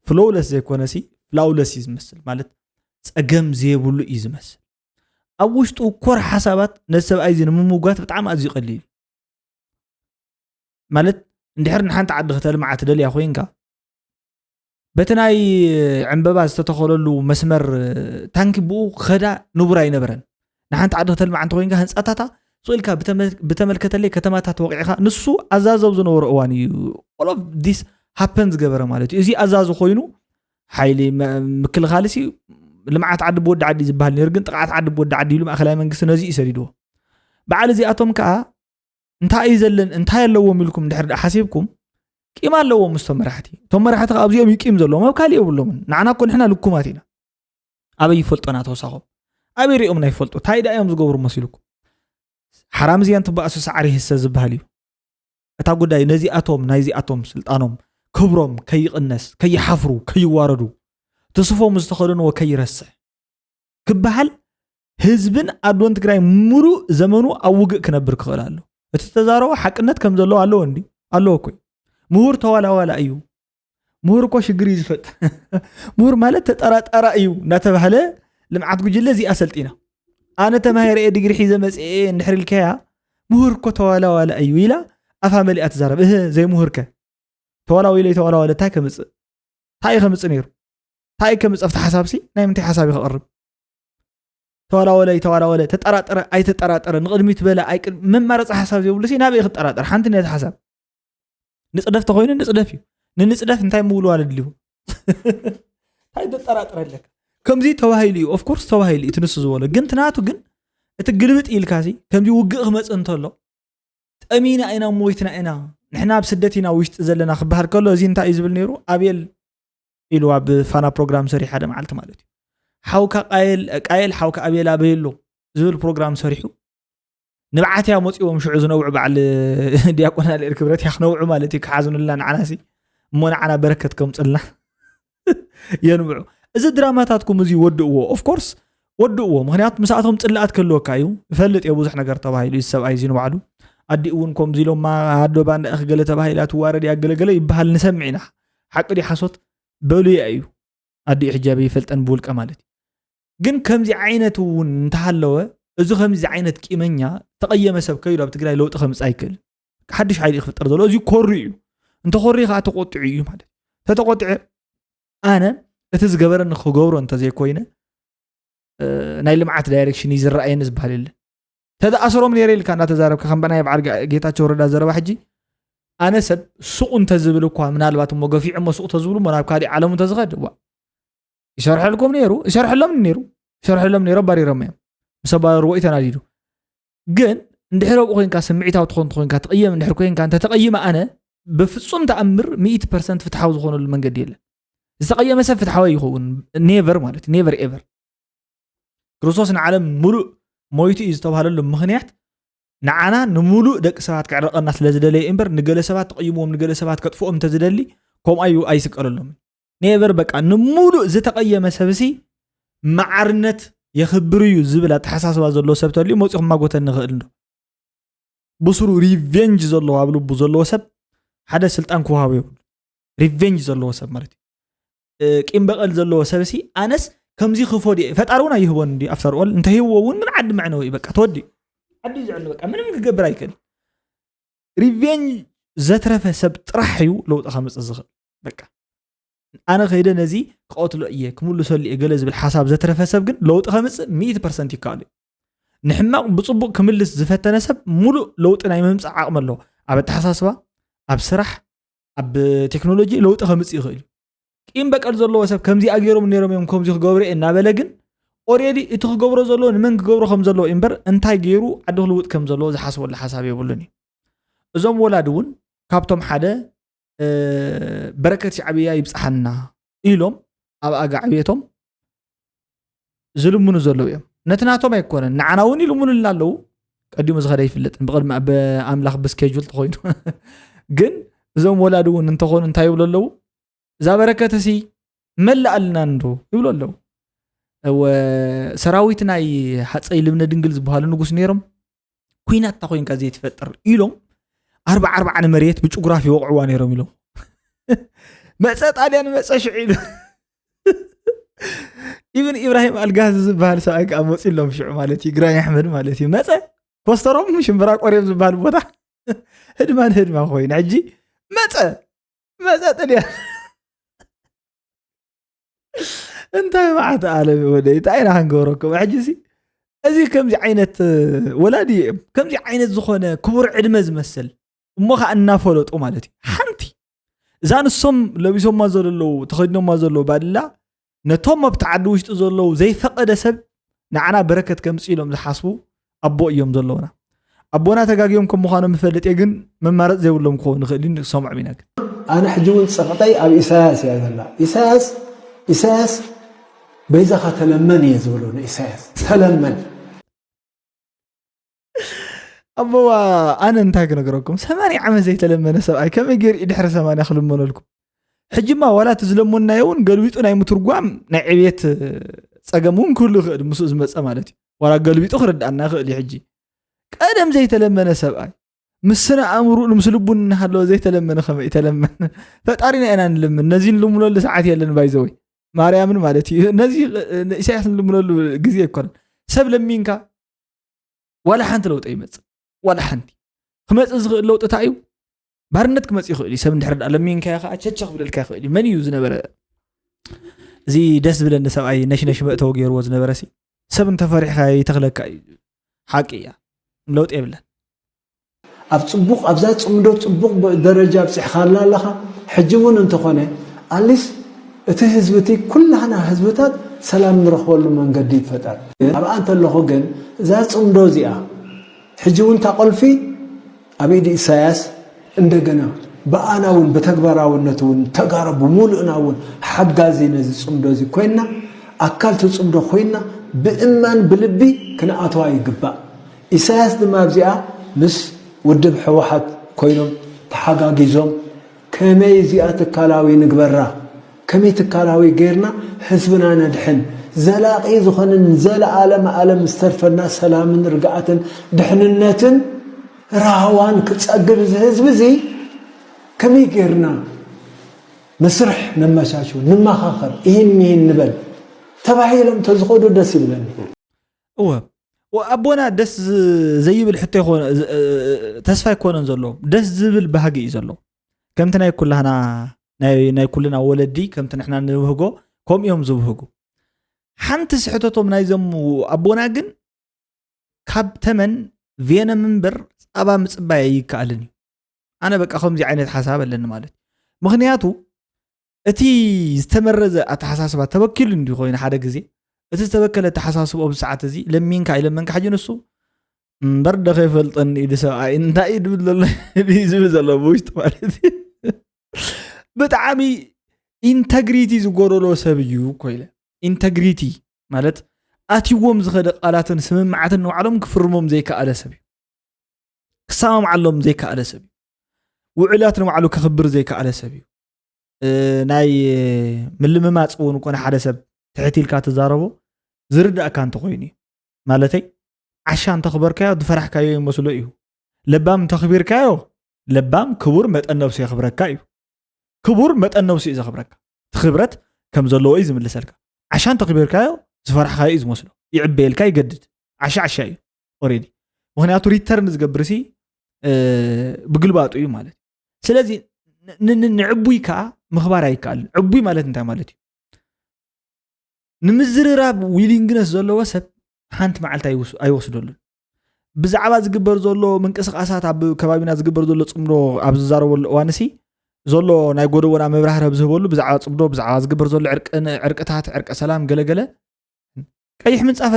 ፍሎውለስ ዘይኮነ ሲ ፍላውለስ እዩ ዝመስል። ማለት ጸገም ዘይብሉ እዩ ዝመስል። ኣብ ውሽጡ ኮር ሓሳባት ነዚ ሰብኣይ እዚ ንምምጓት ብጣዕሚ ኣዝዩ ቀሊል እዩ። ማለት እንድሕር ንሓንቲ ዓዲ ከተልምዓ ትደልያ ኮይንካ በቲ ናይ ዕንበባ ዝተተኸለሉ መስመር ታንኪ ብኡ ከዳ ንቡር ኣይነበረን። ንሓንቲ ዓዲ ከተልምዓ እንተኮይንካ ህንፃታታ ስቕ ኢልካ ብተመልከተለይ ከተማታት ወቂዕካ ንሱ ኣዛዘብ ዝነበሮ እዋን እዩ። All of this happen ዝገበረ ማለት እዩ። እዚ ኣዛዚ ኮይኑ ሓይሊ ምክልኻልሲ ልምዓት ዓዲ ብወዲ ዓዲ ዝበሃል ነይሩ፣ ግን ጥቕዓት ዓዲ ብወዲ ዓዲ ኢሉ ማእኸላይ መንግስቲ ነዚ እዩ ሰዲድዎ። በዓል እዚኣቶም ከዓ እንታይ እዩ ዘለን እንታይ ኣለዎም ኢልኩም ድሕር ሓሲብኩም ቂም ኣለዎም ምስቶም መራሕቲ። እቶም መራሕቲ ከዓ ኣብዚኦም እዩ ቂም ዘለዎም፣ ኣብ ካልእ የብሎምን። ንዓና እኮ ንሕና ልኩማት ኢና። ኣበይ ይፈልጦና ተወሳኾም ኣበይ ሪኦምና ይፈልጡ? እንታይ ደኣ እዮም ዝገብሩ መሲልኩም? ሓራምዝያን ትበኣሱ ሳዕሪ ህሰ ዝበሃል እዩ እታ ጉዳይ። ነዚኣቶም ናይዚኣቶም ስልጣኖም ክብሮም ከይቕነስ ከይሓፍሩ ከይዋረዱ ትስፎም ዝተኸደንዎ ከይረስዕ ክበሃል ህዝብን ኣዶን ትግራይ ሙሉእ ዘመኑ ኣብ ውግእ ክነብር ክኽእል ኣሎ። እቲ ተዛረቦ ሓቅነት ከም ዘለዎ ኣለዎ እንዲ ኣለዎ እኮ። ምሁር ተዋላዋላ እዩ። ምሁር እኮ ሽግር እዩ ዝፈጥ ምሁር ማለት ተጠራጠራ እዩ እናተባህለ ልምዓት ጉጅለ እዚኣ ሰልጢና ኣነ ተማሂረ እየ ዲግሪ ሒዘ መፅአ እንድሕር ኢልካያ ምሁር እኮ ተዋላዋላ እዩ ኢላ ኣፋ መሊኣ ትዛረብ። እህ ዘይምሁርከ ተዋላዊለ ተዋላዋለ እንታይ ከምፅእ እንታይ ከምፅእ ነይሩ እንታይ ከምፅእ ኣብቲ ሓሳብ ሲ ናይ ምንታይ ሓሳብ እዩ ክቐርብ? ተዋላወለ ይተዋላወለ ተጠራጠረ ኣይተጠራጠረ ንቕድሚት በለ ኣይቅድ መማረፂ ሓሳብ ዘይብሉ ሲ ናበይ ክጠራጠር ሓንቲ ነቲ ሓሳብ ንፅደፍ ተኮይኑ ንፅደፍ እዩ። ንንፅደፍ እንታይ ምውልዋል ኣድልዩ እንታይ ተጠራጥር ኣለካ? ከምዚ ተባሂሉ እዩ ኦፍኮርስ ተባሂሉ እዩ ትንሱ ዝበሎ ግን ትናቱ ግን እቲ ግልብጥ ኢልካ ሲ ከምዚ ውግእ ክመፅእ እንተሎ ጠሚና ኢና ሞይትና ኢና ንሕና ኣብ ስደት ኢና ውሽጢ ዘለና ክበሃል ከሎ እዚ እንታይ እዩ ዝብል ነይሩ? ኣቤል ኢሉ ኣብ ፋና ፕሮግራም ሰሪሑ ሓደ መዓልቲ ማለት እዩ። ሓውካ ቃየል ቃየል ሓውካ ኣቤል ኣበይ ኣሎ ዝብል ፕሮግራም ሰሪሑ ንብዓት እያ መፂዎም ሽዑ ዝነብዑ በዓል ዲያቆን ኣልኤል ክብረት እያ ክነብዑ ማለት እዩ ክሓዝኑልና ንዓናሲ እሞ ንዓና በረከት ከምፅልና የንብዑ። እዚ ድራማታትኩም እዚ ወድእዎ ኦፍኮርስ ወድእዎ ምክንያቱ ምስኣቶም ፅላኣት ክህልወካ እዩ። ይፈልጥ እየ ብዙሕ ነገር ተባሂሉ እዚ ሰብኣይ እዚ ንባዕሉ ኣዲኡ እውን ከምዚ ኢሎማ ኣዶ ባንዳ ኢኺ ገለ ተባሂላ ትዋረድ እያ ገለገለ ይበሃል ንሰምዕ ኢና። ሓቂ ድዩ ሓሶት በሉያ እዩ ኣዲኡ ሕጂ ኣበይ ይፈልጠን ብውልቀ ማለት እዩ። ግን ከምዚ ዓይነት እውን እንተሃለወ እዚ ከምዚ ዓይነት ቂመኛ ተቐየመ ሰብ ከይዱ ኣብ ትግራይ ለውጢ ከምፅእ ኣይክእልን። ሓድሽ ሓይሊ ክፍጠር ዘሎ እዚ ኮሪ እዩ። እንተኮሪ ከዓ ተቆጥዑ እዩ ማለት ተተቆጥዐ ኣነ እቲ ዝገበረኒ ክገብሮ እንተዘይኮይነ ናይ ልምዓት ዳይሬክሽን እዩ ዝረኣየኒ ዝበሃል የለን። ተዝኣስሮም ነይረ ኢልካ እናተዛረብካ ከም ብናይ በዓል ጌታቸው ረዳ ዘረባ ሕጂ ኣነ ሰብ ሱቕ እንተዝብል እኳ ምናልባት እሞ ገፊዖሞ ሱቕ ተዝብሉ እሞ ናብ ካሊእ ዓለም እንተዝኸድ ዋ ይሰርሐልኩም ነይሩ ይሰርሐሎም ነይሩ ይሰርሐሎም ነይሩ ኣባሪሮም እዮም። ምስ ኣባረርዎ እዩ ተናዲዱ። ግን እንድሕር ኣብኡ ኮይንካ ስምዒታዊ ትኾን ትኾንካ ትቕየም እንድሕር ኮይንካ እንተተቐይመ ኣነ ብፍጹም ተኣምር ሚእቲ ፐርሰንት ፍትሓዊ ዝኾነሉ መንገዲ የለን። ዝተቐየመ ሰብ ፍትሓዊ ይኸውን ኔቨር ማለት ኔቨር ኤቨር። ክርስቶስ ንዓለም ሙሉእ ሞይቱ እዩ ዝተባህለሉ ምኽንያት ንዓና ንምሉእ ደቂ ሰባት ክዕረቐና ስለ ዝደለየ እምበር ንገለ ሰባት ተቐይምዎም ንገለ ሰባት ከጥፍኦም እንተዝደሊ ከምኡ ኣዩ ኣይስቀለሎምን። ኔቨር በቃ ንምሉእ ዝተቐየመ ሰብሲ መዓርነት የኽብር እዩ ዝብል ኣተሓሳስባ ዘለዎ ሰብ ተልዩ መፂኹም ማጎተኒ ይኽእል እንዶ ብስሩ ሪቬንጅ ዘለዎ ኣብ ልቡ ዘለዎ ሰብ ሓደ ስልጣን ክወሃቦ የብሉ። ሪቬንጅ ዘለዎ ሰብ ማለት እዩ። ቂም በቐል ዘለዎ ሰብ ሲ ኣነስ ከምዚ ክፎድ እየ ፈጣሪ እውን ኣይህቦን እንዲ ኣፍተር ኦል እንተሂብዎ እውን ምን ዓዲ መዕነዊ እዩ በቃ ተወዲኡ ዓዲ እዩ ዝዕኑ በቃ ምንም ክገብር ኣይክእል። ሪቬንጅ ዘትረፈ ሰብ ጥራሕ እዩ ለውጢ ከምፅእ ዝኽእል። በቃ ኣነ ከይደ ነዚ ክቐትሎ እየ ክምልሰሉ እየ ገለ ዝብል ሓሳብ ዘትረፈ ሰብ ግን ለውጢ ከምፅእ ሚእቲ ፐርሰንት ይከኣሉ እዩ። ንሕማቕ ብፅቡቕ ክምልስ ዝፈተነ ሰብ ሙሉእ ለውጢ ናይ ምምፃእ ዓቕሚ ኣለዎ። ኣብ ኣተሓሳስባ፣ ኣብ ስራሕ፣ ኣብ ቴክኖሎጂ ለውጢ ከምፅእ ይኽእል እዩ። ቂም በቀል ዘለዎ ሰብ ከምዚኣ ገይሮም ነይሮም እዮም ከምዚ ክገብሩ እየ እናበለ ግን ኦሬዲ እቲ ክገብሮ ዘለዎ ንመን ክገብሮ ከም ዘለዎ እምበር እንታይ ገይሩ ዓዲ ክልውጥ ከም ዘለዎ ዝሓስበሉ ሓሳብ የብሉን እዩ። እዞም ወላዲ እውን ካብቶም ሓደ በረከት ሻዕብያ ይብፅሓና ኢሎም ኣብ ኣጋ ዕብየቶም ዝልምኑ ዘለዉ እዮም። ነቲ ናቶም ኣይኮነን ንዓና እውን ይልምኑልና ኣለዉ። ቀዲሙ ዝኸደ ይፍለጥን ብቅድሚ ኣምላኽ ብስኬጁል ተኮይኑ ግን እዞም ወላዲ እውን እንተኾኑ እንታይ ይብሉ ኣለዉ? እዛ በረከትሲ መላኣልና እንዶ ይብሉ ኣለዉ። እወ ሰራዊት ናይ ሃፀይ ልብነ ድንግል ዝበሃሉ ንጉስ ነይሮም ኩናት እታ ኮይንካ ዘይትፈጥር ኢሎም ኣርባ ኣርባ ንመሬት ብጭጉራፍ ይወቕዕዋ ነይሮም ኢሎም። መፀ ጣልያን መፀ ሽዑ ኢሉ። ኢብን ኢብራሂም ኣልጋዚ ዝበሃል ሰብኣይ ከዓ መፂ ኢሎም ሽዑ ማለት እዩ። ግራኝ ኣሕመድ ማለት እዩ። መፀ ኮስተሮም ሽምብራ ቆሬብ ዝበሃል ቦታ ህድማን ህድማ ኮይኑ ሕጂ መፀ መፀ ጥልያን እንታይ መዓት ኣለም ወደ እንታይ ኢና ክንገብረኩም ሕጂ ሲ እዚ ከምዚ ዓይነት ወላዲ እዮም ከምዚ ዓይነት ዝኾነ ክቡር ዕድመ ዝመስል እሞ ከዓ እናፈለጡ ማለት እዩ ሓንቲ እዛ ንሶም ለቢሶማ ዘለዉ ተኸዲኖማ ዘለዉ ባድላ ነቶም ኣብቲ ዓዲ ውሽጢ ዘለዉ ዘይፈቀደ ሰብ ንዓና በረከት ከምፅእ ኢሎም ዝሓስቡ ኣቦ እዮም ዘለውና ኣቦና ተጋጊዮም ከም ምዃኖም ይፈልጥ እየ ግን መማረፅ ዘይብሎም ክኸውን ይኽእል እዩ ንሰምዖም ኢና ግን ኣነ ሕጂ እውን ፀቕጠይ ኣብ ኢሳያስ እያ ዘላ ኢሳያስ ኢሳያስ በይዛኻ ተለመን እየ ዝብሎ ንኢሳያስ ተለመን ኣቦዋ ኣነ እንታይ ክነግረኩም ሰማንያ ዓመት ዘይተለመነ ሰብኣይ ከመይ ገይሩ እዩ ድሕሪ ሰማንያ ክልመነልኩም ሕጂማ ዋላ እቲ ዝለመናዮ እውን ገልቢጡ ናይ ምትርጓም ናይ ዕብየት ፀገም እውን ክህሉ ይኽእል ምስኡ ዝመፀ ማለት እዩ ዋላ ገልቢጡ ክርድኣና ይኽእል እዩ ሕጂ ቀደም ዘይተለመነ ሰብኣይ ምስ ስነ ኣእምሩኡን ምስ ልቡን እናሃለወ ዘይተለመነ ከመይ ተለመን ፈጣሪና ኢና ንልምን ነዚ ንልምለሉ ሰዓት የለን ባይዘወይ ማርያምን ማለት እዩ ነዚ ኢሳያስ ንልምለሉ ግዜ ኣይኮነን ሰብ ለሚንካ ዋላ ሓንቲ ለውጢ ይመፅእ ዋላ ሓንቲ ክመፅእ ዝኽእል ለውጢ እንታይ እዩ ባርነት ክመፅእ ይኽእል እዩ ሰብ እንድሕር ዳ ለሚንካዮ ከዓ ቸቸ ክብለልካ ይኽእል እዩ መን እዩ ዝነበረ እዚ ደስ ዝብለኒ ሰብኣይ ነሽነሽ መእተዊ ገይርዎ ዝነበረ ሲ ሰብ እንተፈሪሕካ ይተኽለካ እዩ ሓቂ እያ ለውጢ የብለን ኣብ ፅቡቕ ኣብዛ ፅምዶ ፅቡቕ ደረጃ ኣብፅሕኻላ ኣለኻ ሕጂ እውን እንተኾነ ኣሊስ እቲ ህዝቢ እቲ ኩላህና ህዝብታት ሰላም ንረኽበሉ መንገዲ ይፈጠር ኣብኣ እንተለኹ ግን እዛ ፅምዶ እዚኣ ሕጂ እውን እታ ቁልፊ ኣብ ኢድ ኢሳያስ እንደገና ብኣና እውን ብተግባራውነት እውን ተጋሩ ብምሉእና እውን ሓጋዚ ነዚ ፅምዶ እዚ ኮይንና ኣካል እቲ ፅምዶ ኮይንና ብእማን ብልቢ ክንኣትዋ ይግባእ ኢሳያስ ድማ ኣብዚኣ ምስ ውድብ ሕወሓት ኮይኖም ተሓጋጊዞም ከመይ እዚኣ ትካላዊ ንግበራ ከመይ ትካላዊ ጌርና ህዝብና ነድሕን ዘላቂ ዝኾነ ንዘለኣለም ኣለም ዝተርፈና ሰላምን ርግኣትን ድሕንነትን ራህዋን ክፀግብ እዚ ህዝቢ እዚ ከመይ ጌርና መስርሕ ነመሻሹ ንመኻኸር ይህን ይህን ንበል ተባሂሎም ተዝኸዱ ደስ ይብለኒ እወ ኣቦና ደስ ዘይብል ሕቶ ተስፋ ኣይኮነን ዘሎ ደስ ዝብል ባህጊ እዩ ዘሎ ከምቲ ናይ ኩላህና ናይ ኩልና ወለዲ ከምቲ ንሕና ንብህጎ ከምኡ እዮም ዝብህጉ ሓንቲ ስሕተቶም ናይዞም ኣቦና ግን ካብ ተመን ቬነም እምበር ፃባ ምፅባይ ኣይከኣልን እዩ ኣነ በቃ ከምዚ ዓይነት ሓሳብ ኣለኒ ማለት ምክንያቱ እቲ ዝተመረዘ ኣተሓሳስባ ተበኪሉ እንዲ ኮይኑ ሓደ ግዜ እቲ ዝተበከለ ኣተሓሳስብኦም ሰዓት እዚ ለሚንካ ኣይለመንካ ሕጂ ንሱ እምበር ዶ ከይፈልጠኒ ኢሉ ሰብኣይ እንታይ እዩ ድብል ዘሎ እዩ ዝብል ዘሎ ብውሽጢ ማለት እዩ ብጣዕሚ ኢንተግሪቲ ዝጎደሎ ሰብ እዩ እኮ ኢለ ኢንተግሪቲ ማለት ኣትዎም ዝኸደ ቃላትን ስምምዓትን ንባዕሎም ክፍርሞም ዘይከኣለ ሰብ እዩ ክሰማምዓሎም ዘይከኣለ ሰብ እዩ ውዕላት ንባዕሉ ከኽብር ዘይከኣለ ሰብ እዩ ናይ ምልምማፅ እውን ኮነ ሓደ ሰብ ትሕት ኢልካ ትዛረቦ ዝርዳእካ እንተኮይኑ እዩ ማለተይ ዓሻ እንተኽበርካዮ ዝፈራሕካዮ ይመስሎ እዩ ለባም እንተኽቢርካዮ ለባም ክቡር መጠን ነብሱ የኽብረካ እዩ ክቡር መጠን ነብሱ እዩ ዘኽብረካ እቲ ክብረት ከም ዘለዎ እዩ ዝምልሰልካ ዓሻ እንተኽቢርካዮ ዝፈራሕካዮ እዩ ዝመስሎ ይዕበየልካ ይገድድ ዓሻ ዓሻ እዩ ኦሬዲ ምክንያቱ ሪተርን ዝገብር ሲ ብግልባጡ እዩ ማለት እዩ ስለዚ ንዕቡይ ከዓ ምኽባር ኣይከኣልን ዕቡይ ማለት እንታይ ማለት እዩ ንምዝርራብ ዊሊንግነስ ዘለዎ ሰብ ሓንቲ መዓልቲ ኣይወስደሉን ብዛዕባ ዝግበር ዘሎ ምንቅስቃሳት ኣብ ከባቢና ዝግበር ዘሎ ፅምዶ ኣብ ዝዛረበሉ እዋንሲ ዘሎ ናይ ጎደቦና መብራህርህ ዝህበሉ ብዛዕባ ፅምዶ ብዛዕባ ዝግበር ዘሎ ዕርቅታት ዕርቀ ሰላም ገለገለ ቀይሕ ምንፃፍ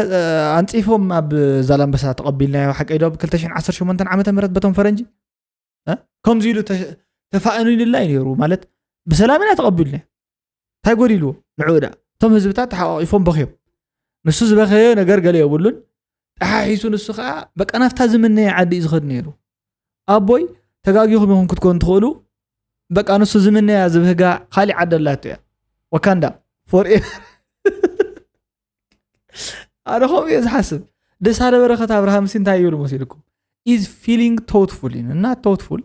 ኣንፂፎም ኣብ ዛላንበሳ ተቐቢልናዮ ሓቀይ ዶ ብ ክልተ ሽሕን ዓሰርተ ሸሞንተን ዓመተ ምህረት በቶም ፈረንጂ ከምዚ ኢሉ ተፋእኑልላ እዩ ነይሩ ማለት ብሰላም ኢና ተቐቢልና እንታይ ጎዲልዎ ንዕኡ ዳ እቶም ህዝብታት ተሓቋቂፎም በኽዮም ንሱ ዝበኸዮ ነገር ገለ የብሉን ጠሓሒሱ ንሱ ከዓ በቃ ናብታ ዝምነየ ዓዲ እዩ ዝኸድ ነይሩ ኣቦይ ተጋጊኹም ኢኹም ክትኮኑ ትኽእሉ በቃ ንሱ ዝምነያ ዝብህጋ ካሊእ ዓዲ ኣላቶ እያ ወካንዳ ፎር ኣነ ከምኡ እየ ዝሓስብ ደሳለ በረኸት ኣብርሃም ሲ እንታይ ይብል መሲልኩም is feeling thoughtful እዩ እና thoughtful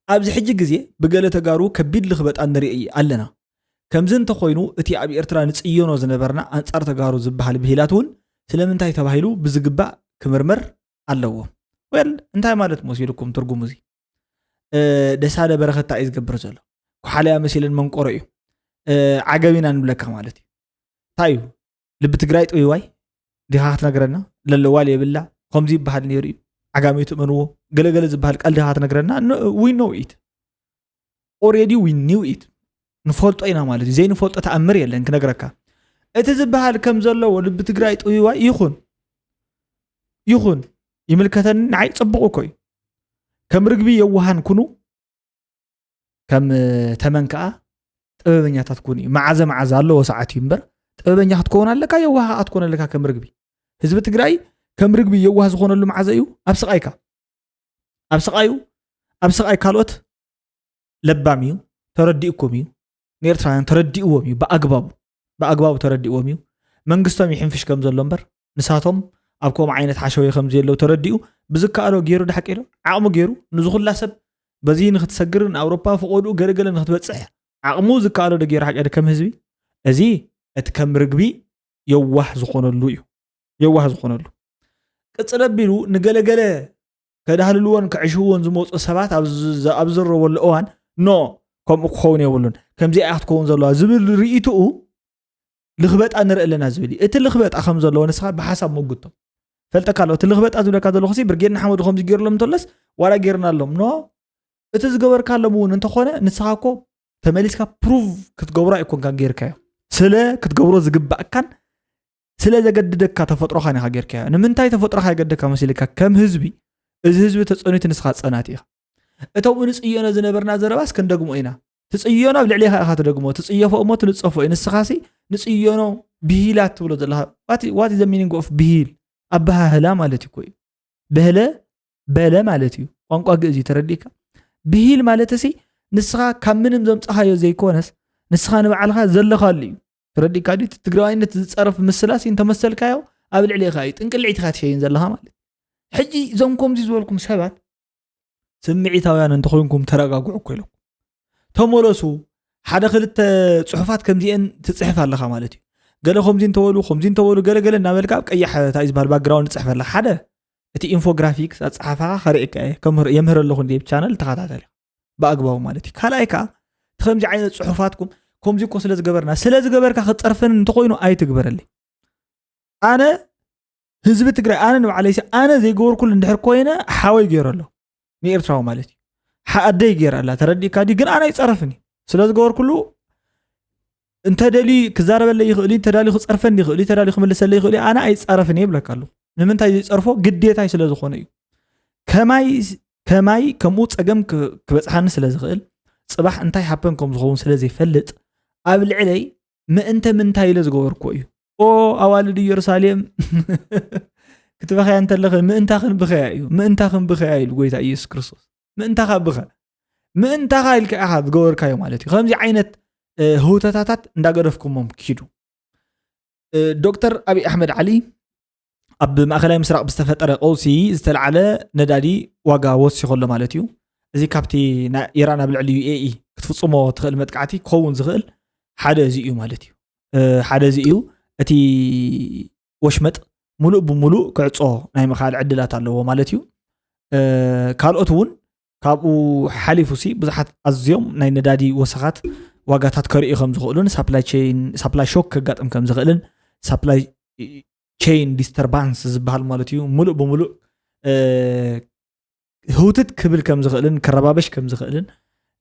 ኣብዚ ሕጂ ግዜ ብገለ ተጋሩ ከቢድ ልኽበጣ ንርኢ ኣለና። ከምዚ እንተኾይኑ እቲ ኣብ ኤርትራ ንጽየኖ ዝነበርና ኣንጻር ተጋሩ ዝበሃል ብሂላት እውን ስለምንታይ ተባሂሉ ብዝግባእ ክምርመር ኣለዎ። ወል እንታይ ማለት መሲልኩም ትርጉሙ እዚ? ደሳለ በረኸት እንታይ እዩ ዝገብር ዘሎ? ኩሓለያ መሲለን መንቆሮ እዩ። ዓገብ ኢና ንብለካ ማለት እዩ። እንታይ እዩ? ልቢ ትግራይ ጥውይዋይ ዲኻ ክትነግረና? ለለዋል የብላ፣ ከምዚ ይበሃል ነይሩ እዩ፣ ዓጋመ ትእመንዎ፣ ገለገለ ዝበሃል ቃል ዲኻ ክትነግረና? We know it already, we knew it። ንፈልጦ ኢና ማለት እዩ። ዘይንፈልጦ ተኣምር የለን ክነግረካ። እቲ ዝበሃል ከም ዘለዎ ልቢ ትግራይ ጥውይዋይ ይኹን ይኹን ይምልከተኒ፣ ንዓይ ጽቡቕ እኮ እዩ። ከም ርግቢ የዋሃን ኩኑ፣ ከም ተመን ከዓ ጥበበኛታት ኩኑ እዩ። መዓዘ መዓዘ ኣለዎ ሰዓት እዩ እምበር፣ ጥበበኛ ክትከውን ኣለካ፣ የዋህ ከዓ ክትኮን ኣለካ። ከም ርግቢ ህዝቢ ትግራይ ከም ርግቢ የዋህ ዝኾነሉ መዓዘ እዩ? ኣብ ስቓይካ፣ ኣብ ስቓዩ፣ ኣብ ስቓይ ካልኦት ለባም እዩ፣ ተረዲእኩም እዩ። ንኤርትራውያን ተረዲእዎም እዩ ብኣግባቡ፣ ብኣግባቡ ተረዲእዎም እዩ። መንግስቶም ይሕንፍሽ ከም ዘሎ እምበር ንሳቶም ኣብ ከምኡ ዓይነት ሓሸውየ ከም ዘየለው ተረዲኡ ብዝከኣሎ ገይሩ፣ ዳሓቂ ዶ ዓቕሙ ገይሩ ንዝኹላ ሰብ በዚ ንክትሰግር ንኣውሮፓ ፍቆድኡ ገለገለ ንክትበፅሕ ዓቕሙ ዝከኣሎ ዶ ገይሩ ሓቂ ዶ ከም ህዝቢ? እዚ እቲ ከም ርግቢ የዋህ ዝኾነሉ እዩ። የዋህ ዝኾነሉ ቅፅል ኣቢሉ ንገለገለ ከዳህልልዎን ከዕሽውዎን ዝመፁ ሰባት ኣብ ዝ- ኣብ ዝረበሉ እዋን ኖ፣ ከምኡ ክኸውን የብሉን፣ ከምዚኣ እያ ክትከውን ዘለዋ ዝብል ርእይትኡ ልኽበጣ ንርኢ ኣለና ዝብል እዩ። እቲ ልኽበጣ ከም ዘለዎ ንስኻ ብሓሳብ መጉቶ ፈልጠካ ኣሎ። እቲ ልኽበጣ ዝብለካ ዘለኹ ሲ ብርጌድ ንሓመዱ ከምዚ ገይርሎም እንተሎስ ዋላ ገይርና ኣሎም ኖ፣ እቲ ዝገበርካሎም እውን እንተኾነ ንስኻ እኮ ተመሊስካ ፕሩቭ ክትገብሮ ኣይኮንካን ገይርካዮ። ስለ ክትገብሮ ዝግባእካን ስለ ዘገድደካ ተፈጥሮኻን ኢኻ ጌርካዮ። ንምንታይ ተፈጥሮኻ የገድደካ መሲልካ? ከም ህዝቢ፣ እዚ ህዝቢ ተጸኒቱ ንስኻ ጸናቲ ኢኻ። እቶም ንጽየኖ ዝነበርና ዘረባስ ክንደግሞ ኢና። ትጽየኖ ኣብ ልዕሌኻ ኢኻ ትደግሞ። ትጽየፎ እሞ ትንጸፎ እዩ። ንስኻሲ ንጽየኖ ብሂላት ትብሎ ዘለኻ። What, what is the meaning of ብሂል? ኣበሃህላ ማለት እኮ እዩ። በህለ በለ ማለት እዩ። ቋንቋ ግእዝ እዩ፣ ተረዲእካ? ብሂል ማለት ሲ ንስኻ ካብ ምንም ዘምጻኻዮ ዘይኮነስ ንስኻ ንባዕልኻ ዘለኻሉ እዩ። ተረዲእካ ድዩ? እቲ ትግራዋይነት ዝጸርፍ ምስላስ እንተመሰልካዮ ኣብ ልዕሌኻ እዩ። ጥንቅልዒት ኢኻ ትሸይን ዘለኻ ማለት እዩ። ሕጂ እዞም ከምዚ ዝበልኩም ሰባት ስምዒታውያን እንተኾይንኩም ተረጋግዑ እኮ ኢለኩም። ተመለሱ። ሓደ ክልተ ጽሑፋት ከምዚአን ትጽሕፍ ኣለኻ ማለት እዩ። ገለ ከምዚ እንተበሉ ከምዚ እንተበሉ ገለ ገለ እናበልካ ኣብ ቀያሕ እንታይ ዝበሃል ባክግራውንድ ትጽሕፍ ኣለኻ። ሓደ እቲ ኢንፎግራፊክስ ኣጸሓፋኻ ከርእየካ እየ። ከምህር የምህር ኣለኹ እንደ ቻነል ተኸታተል ኢኻ ብኣግባቡ ማለት እዩ። ካልኣይ ከዓ እቲ ከምዚ ዓይነት ጽሑፋትኩም ከምዚ እኮ ስለ ዝገበርና ስለ ዝገበርካ ክጸርፈን እንተኾይኑ ኣይትግበረለይ። ኣነ ህዝቢ ትግራይ ኣነ ንባዕለይሲ ኣነ ዘይገበርኩሉ እንድሕር ኮይነ ሓወይ ገይሩ ኣሎ ንኤርትራዊ ማለት እዩ። ሓ- ኣደይ ገይራ ኣላ ተረዲእካ ድዩ? ግን ኣነ ኣይጸረፍን እዩ ስለ ዝገበርኩሉ እንተደልዩ ክዛረበለይ ይኽእል እዩ፣ እንተዳልዩ ክጸርፈኒ ይኽእል እዩ፣ እንተዳልዩ ክምልሰለይ ይኽእል እዩ። ኣነ ኣይጻረፍን እየ ይብለካ ኣለኹ። ንምንታይ ዘይጸርፎ ግዴታይ ስለ ዝኾነ እዩ። ከማይ ከማይ ከምኡ ጸገም ክ- ክበጽሓኒ ስለ ዝኽእል ጽባሕ እንታይ ሃፐን ከም ዝኸውን ስለ ዘይፈልጥ ኣብ ልዕለይ ምእንተ ምንታይ ኢለ ዝገበርኩ እዩ። ኦ ኣዋልድ ኢየሩሳሌም ክትበኸያ እንተለኸ ምእንታኽን ብኸያ እዩ፣ ምእንታኽን ብኸያ ኢሉ ጎይታ ኢየሱስ ክርስቶስ። ምእንታኻ ብኸ ምእንታኻ ኢልካ ኢኻ ዝገበርካዮ ማለት እዩ። ከምዚ ዓይነት እ፣ ህውተታታት እንዳገደፍኩሞም ኪዱ። እ፣ ዶክተር ኣብይ ኣሕመድ ዓሊ ኣብ ማእኸላይ ምስራቕ ብዝተፈጠረ ቀውሲ ዝተለዓለ ነዳዲ ዋጋ ወሲኹ ኣሎ ማለት እዩ። እዚ ካብቲ ናይ ኢራን ኣብ ልዕሊ ዩ ኤ ኢ ክትፍጽሞ ትኽእል መጥቃዕቲ ክኸውን ዝኽእል ሓደ እዚ እዩ ማለት እዩ። እ፣ ሓደ እዚ እዩ። እቲ ወሽመጥ ሙሉእ ብሙሉእ ክዕጾ ናይ ምኽኣል ዕድላት ኣለዎ ማለት እዩ። እ፣ ካልኦት እውን ካብኡ ሓሊፉ ሲ ብዙሓት ኣዝዮም ናይ ነዳዲ ወሰኻት ዋጋታት ከርእዩ ከም ዝኽእሉን ሳፕላይ ቼን ሳፕላይ ሾክ ከጋጥም ከም ዝኽእልን ሳፕላይ ቼን ዲስተርባንስ ዝበሃል ማለት እዩ። ሙሉእ ብሙሉእ እ፣ ህውትት ክብል ከም ዝኽእልን ክረባበሽ ከም ዝኽእልን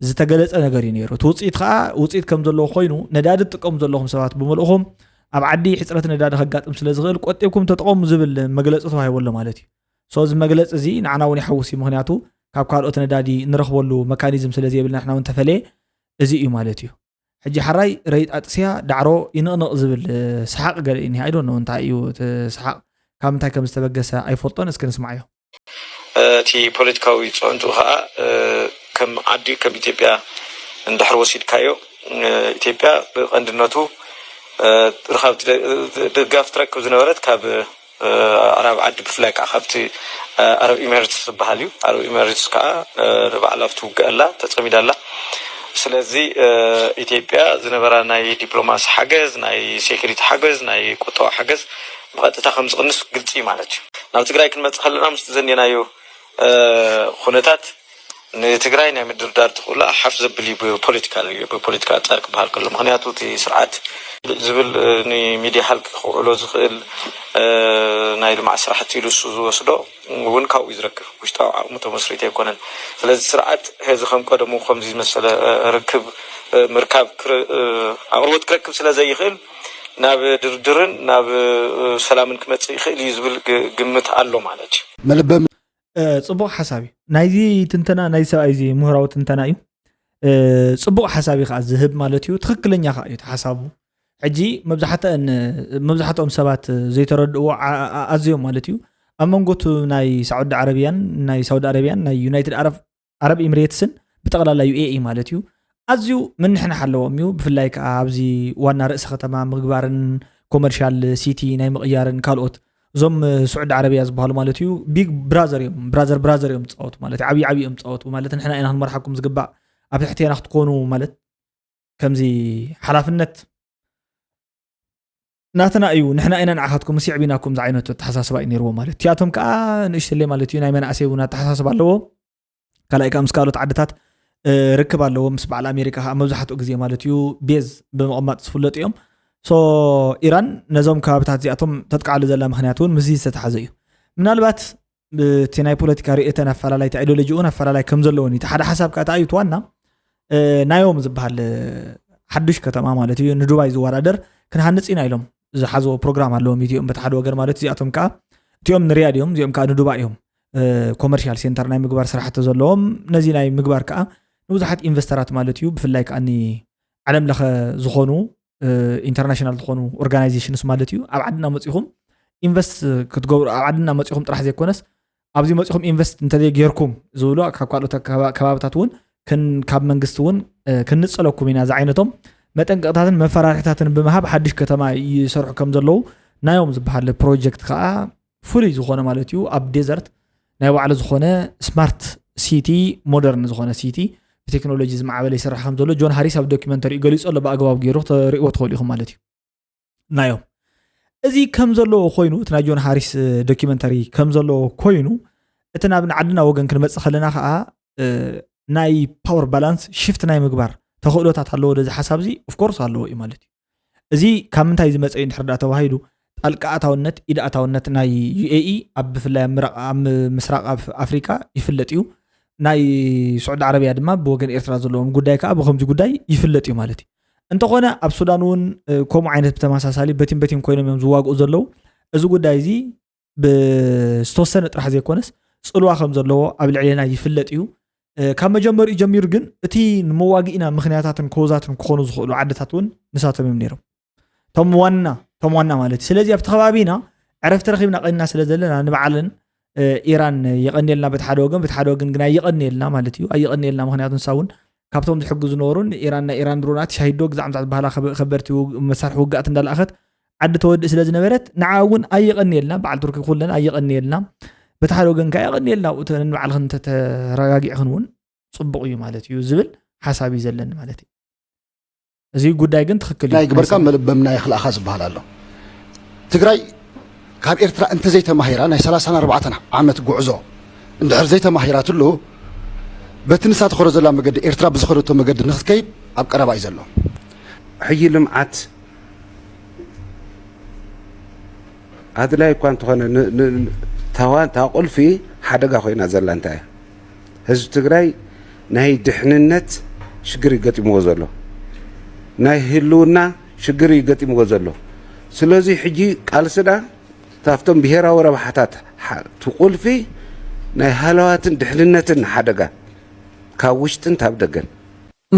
ዝተገለጸ ነገር እዩ ነይሩ። እቲ ውፅኢት ከዓ ውፅኢት ከም ዘለዎ ኮይኑ ነዳዲ ትጥቀሙ ዘለኹም ሰባት ብምልእኹም ኣብ ዓዲ ሕፅረት ነዳዲ ከጋጥም ስለ ዝኽእል ቆጢብኩም ተጠቐሙ ዝብል መግለፂ ተዋሂቡ ኣሎ ማለት እዩ። ሶ እዚ መግለፂ እዚ ንዓና እውን ይሓውስ እዩ። ምኽንያቱ ካብ ካልኦት ነዳዲ ንረኽበሉ መካኒዝም ስለ ዘይብልና ንሕና እውን ተፈለየ እዚ እዩ ማለት እዩ። ሕጂ ሓራይ ረይጣ ጥስያ ዳዕሮ ይንቕንቕ ዝብል እ፣ ሰሓቕ ገለ እዩ እኒሀ። I don't know እንታይ እዩ እቲ ሰሓቕ ካብ ምንታይ ከም ዝተበገሰ ኣይፈልጦን። እስኪ ንስማዓዮ። እቲ ፖለቲካዊ ፅዕንቱ ከዓ እ፣ ከም ዓዲ ከም ኢትዮጵያ እንድሕር ወሲድካዮ እ፣ ኢትዮጵያ ብቐንድነቱ እ፣ ርኻብ ትደ- ደጋፍ ትረክብ ዝነበረት ካብ ኣረብ ዓዲ ብፍላይ ከዓ ካብቲ ኣረብ ኢሜሬትስ ዝበሃል እዩ። ኣረብ ኢሜሬትስ ከዓ ንባዕላ ትውግእ ኣላ፣ ተፀሚዳ ኣላ። ስለዚ ኢትዮጵያ ዝነበራ ናይ ዲፕሎማሲ ሓገዝ፣ ናይ ሴኩሪቲ ሓገዝ፣ ናይ ቁጠባ ሓገዝ ብቐጥታ ከም ዝቕንስ ግልፂ እዩ ማለት እዩ። ናብ ትግራይ ክንመፅእ ከለና ምስቲ ዘኒአናዮ ኩነታት ንትግራይ ናይ ምድርዳር ትኽእላ ሓፍ ዘብል እዩ። ብፖለቲካ ብፖለቲካ ኣንፃር ክበሃል ከሎ ምክንያቱ እቲ ስርዓት ዝብል ንሚድያ ሃልክ ክውዕሎ ዝኽእል ናይ ልምዓት ስራሕቲ ኢሉ እሱ ዝወስዶ እውን ካብኡ ዝረክብ ውሽጣዊ ዓቕሙ ተመስሪቱ ኣይኮነን። ስለዚ ስርዓት ሕዚ ከም ቀደሙ ከምዚ ዝመሰለ ርክብ ምርካብ ኣቕርቦት ክረክብ ስለ ዘይኽእል ናብ ድርድርን ናብ ሰላምን ክመፅእ ይኽእል እዩ ዝብል ግምት ኣሎ ማለት እዩ። መለበም ፅቡቕ ሓሳብ እዩ ናይዚ ትንተና ናይዚ ሰብኣይ እዚ ምሁራዊ ትንተና እዩ። ፅቡቕ ሓሳብ እዩ ከዓ ዝህብ ማለት እዩ። ትኽክለኛ ከዓ እዩ ሓሳቡ። ሕጂ መብዛሕትኦም ሰባት ዘይተረድእዎ ኣዝዮም ማለት እዩ ኣብ መንጎቱ ናይ ሳዑዲ ዓረብያን ናይ ሳውዲ ዓረብያን ናይ ዩናይትድ ዓረብ ኢምሬትስን ብጠቕላላ ዩ ኤ ኢ ማለት እዩ ኣዝዩ ምንሕንሕ ኣለዎም እዩ። ብፍላይ ከዓ ኣብዚ ዋና ርእሰ ከተማ ምግባርን ኮመርሻል ሲቲ ናይ ምቕያርን ካልኦት እዞም ስዑዲ ዓረብያ ዝበሃሉ ማለት እዩ ቢግ ብራዘር እዮም ብራዘር ብራዘር እዮም ዝፃወቱ ማለት እዩ። ዓብዪ ዓብዪ እዮም ዝፃወቱ ማለት ንሕና ኢና ክንመርሓኩም ዝግባእ ኣብ ትሕቴና ክትኮኑ ማለት ከምዚ ሓላፍነት ናትና እዩ ንሕና ኢና ንዓኻትኩም ስዕቢናኩም ዝዓይነቱ ኣተሓሳስባ እዩ ነይርዎ ማለት እቲኣቶም ከዓ ንእሽተለይ ማለት እዩ ናይ መናእሰይ እውን ኣተሓሳስባ ኣለዎ ካልኣይ ከዓ ምስ ካልኦት ዓድታት ርክብ ኣለዎ ምስ በዓል ኣሜሪካ ከዓ መብዛሕትኡ ግዜ ማለት እዩ ቤዝ ብምቕማጥ ዝፍለጡ እዮም ሶ ኢራን ነዞም ከባብታት እዚኣቶም ተጥቃዓሉ ዘላ ምክንያት እውን ምስዚ ዝተተሓዘ እዩ ምናልባት እቲ ናይ ፖለቲካ ርእየተን ኣፈላላይ እቲ ኣይዲዮሎጂ እውን ኣፈላላይ ከም ዘለዎን እቲ ሓደ ሓሳብ ከዓ ተኣዩ ዋና ናዮም ዝበሃል ሓዱሽ ከተማ ማለት እዩ ንዱባይ ዝወዳደር ክንሃንፅ ኢና ኢሎም ዝሓዝዎ ፕሮግራም ኣለዎም ኢትዮም በቲ ሓደ ወገን ማለት እዚኣቶም ከዓ እቲኦም ንሪያድ እዮም እዚኦም ከዓ ንዱባይ እዮም ኮመርሻል ሴንተር ናይ ምግባር ስራሕቲ ዘለዎም ነዚ ናይ ምግባር ከዓ ንብዙሓት ኢንቨስተራት ማለት እዩ ብፍላይ ከዓ ዓለም ለኸ ዝኾኑ ኢንተርናሽናል ዝኾኑ ኦርጋናይዜሽንስ ማለት እዩ ኣብ ዓድና መፂኹም ኢንቨስት ክትገብሩ ኣብ ዓድና መፂኹም ጥራሕ ዘይኮነስ ኣብዚ መፂኹም ኢንቨስት እንተዘይ ጌርኩም ዝብሉ ካብ ካልኦት ከባብታት እውን ካብ መንግስቲ እውን ክንፀለኩም ኢና ዝዓይነቶም መጠንቀቕታትን መፈራርሕታትን ብምሃብ ሓድሽ ከተማ ይሰርሑ ከም ዘለዉ ናዮም ዝበሃል ፕሮጀክት ከዓ ፍሉይ ዝኾነ ማለት እዩ ኣብ ዴዘርት ናይ ባዕሉ ዝኾነ ስማርት ሲቲ ሞደርን ዝኾነ ሲቲ ብቴክኖሎጂ ዝማዕበለ ይስራሕ ከም ዘሎ ጆን ሃሪስ ኣብ ዶኪመንተሪ ገሊፁ ኣሎ ብኣግባብ ገይሩ ክትሪእዎ ትኽእሉ ኢኹም ማለት እዩ ናዮም እዚ ከም ዘለዎ ኮይኑ እቲ ናይ ጆን ሃሪስ ዶኪመንተሪ ከም ዘለዎ ኮይኑ እቲ ናብ ንዓድና ወገን ክንመፅእ ከለና ከዓ ናይ ፓወር ባላንስ ሽፍት ናይ ምግባር ተኽእሎታት ኣለዎ ደዚ ሓሳብ እዚ ኦፍኮርስ ኣለዎ እዩ ማለት እዩ እዚ ካብ ምንታይ ዝመፀ እዩ እንድሕር ዳ ተባሂሉ ጣልቃ ኣታውነት ኢድ ኣታውነት ናይ ዩ ኤ ኢ ኣብ ብፍላይ ኣብ ምስራቅ ኣፍሪካ ይፍለጥ እዩ ናይ ስዑዲ ዓረብያ ድማ ብወገን ኤርትራ ዘለዎም ጉዳይ ከዓ ብከምዚ ጉዳይ ይፍለጥ እዩ ማለት እዩ እንተኾነ ኣብ ሱዳን እውን ከምኡ ዓይነት ብተመሳሳሊ በቲን በቲን ኮይኖም እዮም ዝዋግኡ ዘለዉ እዚ ጉዳይ እዚ ብዝተወሰነ ጥራሕ ዘይኮነስ ፅልዋ ከም ዘለዎ ኣብ ልዕሌና ይፍለጥ እዩ ካብ መጀመሪኡ ጀሚሩ ግን እቲ ንመዋግኢና ምክንያታትን ኮዛትን ክኾኑ ዝኽእሉ ዓድታት እውን ንሳቶም እዮም ነይሮም ቶም ዋና ቶም ዋና ማለት እዩ ስለዚ ኣብቲ ከባቢና ዕረፍቲ ረኺብና ቀኒና ስለ ዘለና ንባዕልን ኢራን የቐንየልና በቲ ሓደ ወገን በቲ ሓደ ወገን ግን ኣይቐንየልና ማለት እዩ ኣይቐንየልና ምክንያቱ ንሳ እውን ካብቶም ዝሕግዙ ዝነበሩ ኢራን ናይ ኢራን ድሮናት ሻሂዶ ግዛዕ ምዛዕ ዝበሃላ ከበርቲ መሳርሒ ውግኣት እንዳለኣኸት ዓዲ ተወድእ ስለ ዝነበረት ንዓ እውን ኣየቐንየልና በዓል ቱርኪ ኩለን ኣየቐንየልና በቲ ሓደ ወገን ከዓ የቐንየልና ኣብኡ ንባዕልኽን ተተረጋጊዕኽን እውን ፅቡቕ እዩ ማለት እዩ ዝብል ሓሳብ እዩ ዘለኒ ማለት እዩ እዚ ጉዳይ ግን ትኽክል እዩ ናይ ግበርካ መልበምና የኽልኣኻ ዝበሃል ኣሎ ትግራይ ካብ ኤርትራ እንተዘይተማሂራ ናይ ሰላሳን ኣርባዕተን ዓመት ጉዕዞ እንድሕር ዘይተማሂራትሉ በቲ ንሳ ትኸዶ ዘላ መገዲ ኤርትራ ብዝኸደቶ መገዲ ንክትከይድ ኣብ ቀረባ እዩ ዘሎ ሕጂ ልምዓት ኣድላይ እኳ እንተኾነ ታዋ እታ ቁልፊ ሓደጋ ኮይና ዘላ እንታይ ህዝቢ ትግራይ ናይ ድሕንነት ሽግር ይገጢምዎ ዘሎ ናይ ህልውና ሽግር ይገጢምዎ ዘሎ ስለዚ ሕጂ ቃልስና ካብቶም ብሄራዊ ረብሓታት እቲ ቁልፊ ናይ ሃለዋትን ድሕንነትን ሓደጋ ካብ ውሽጥን ካብ ደገን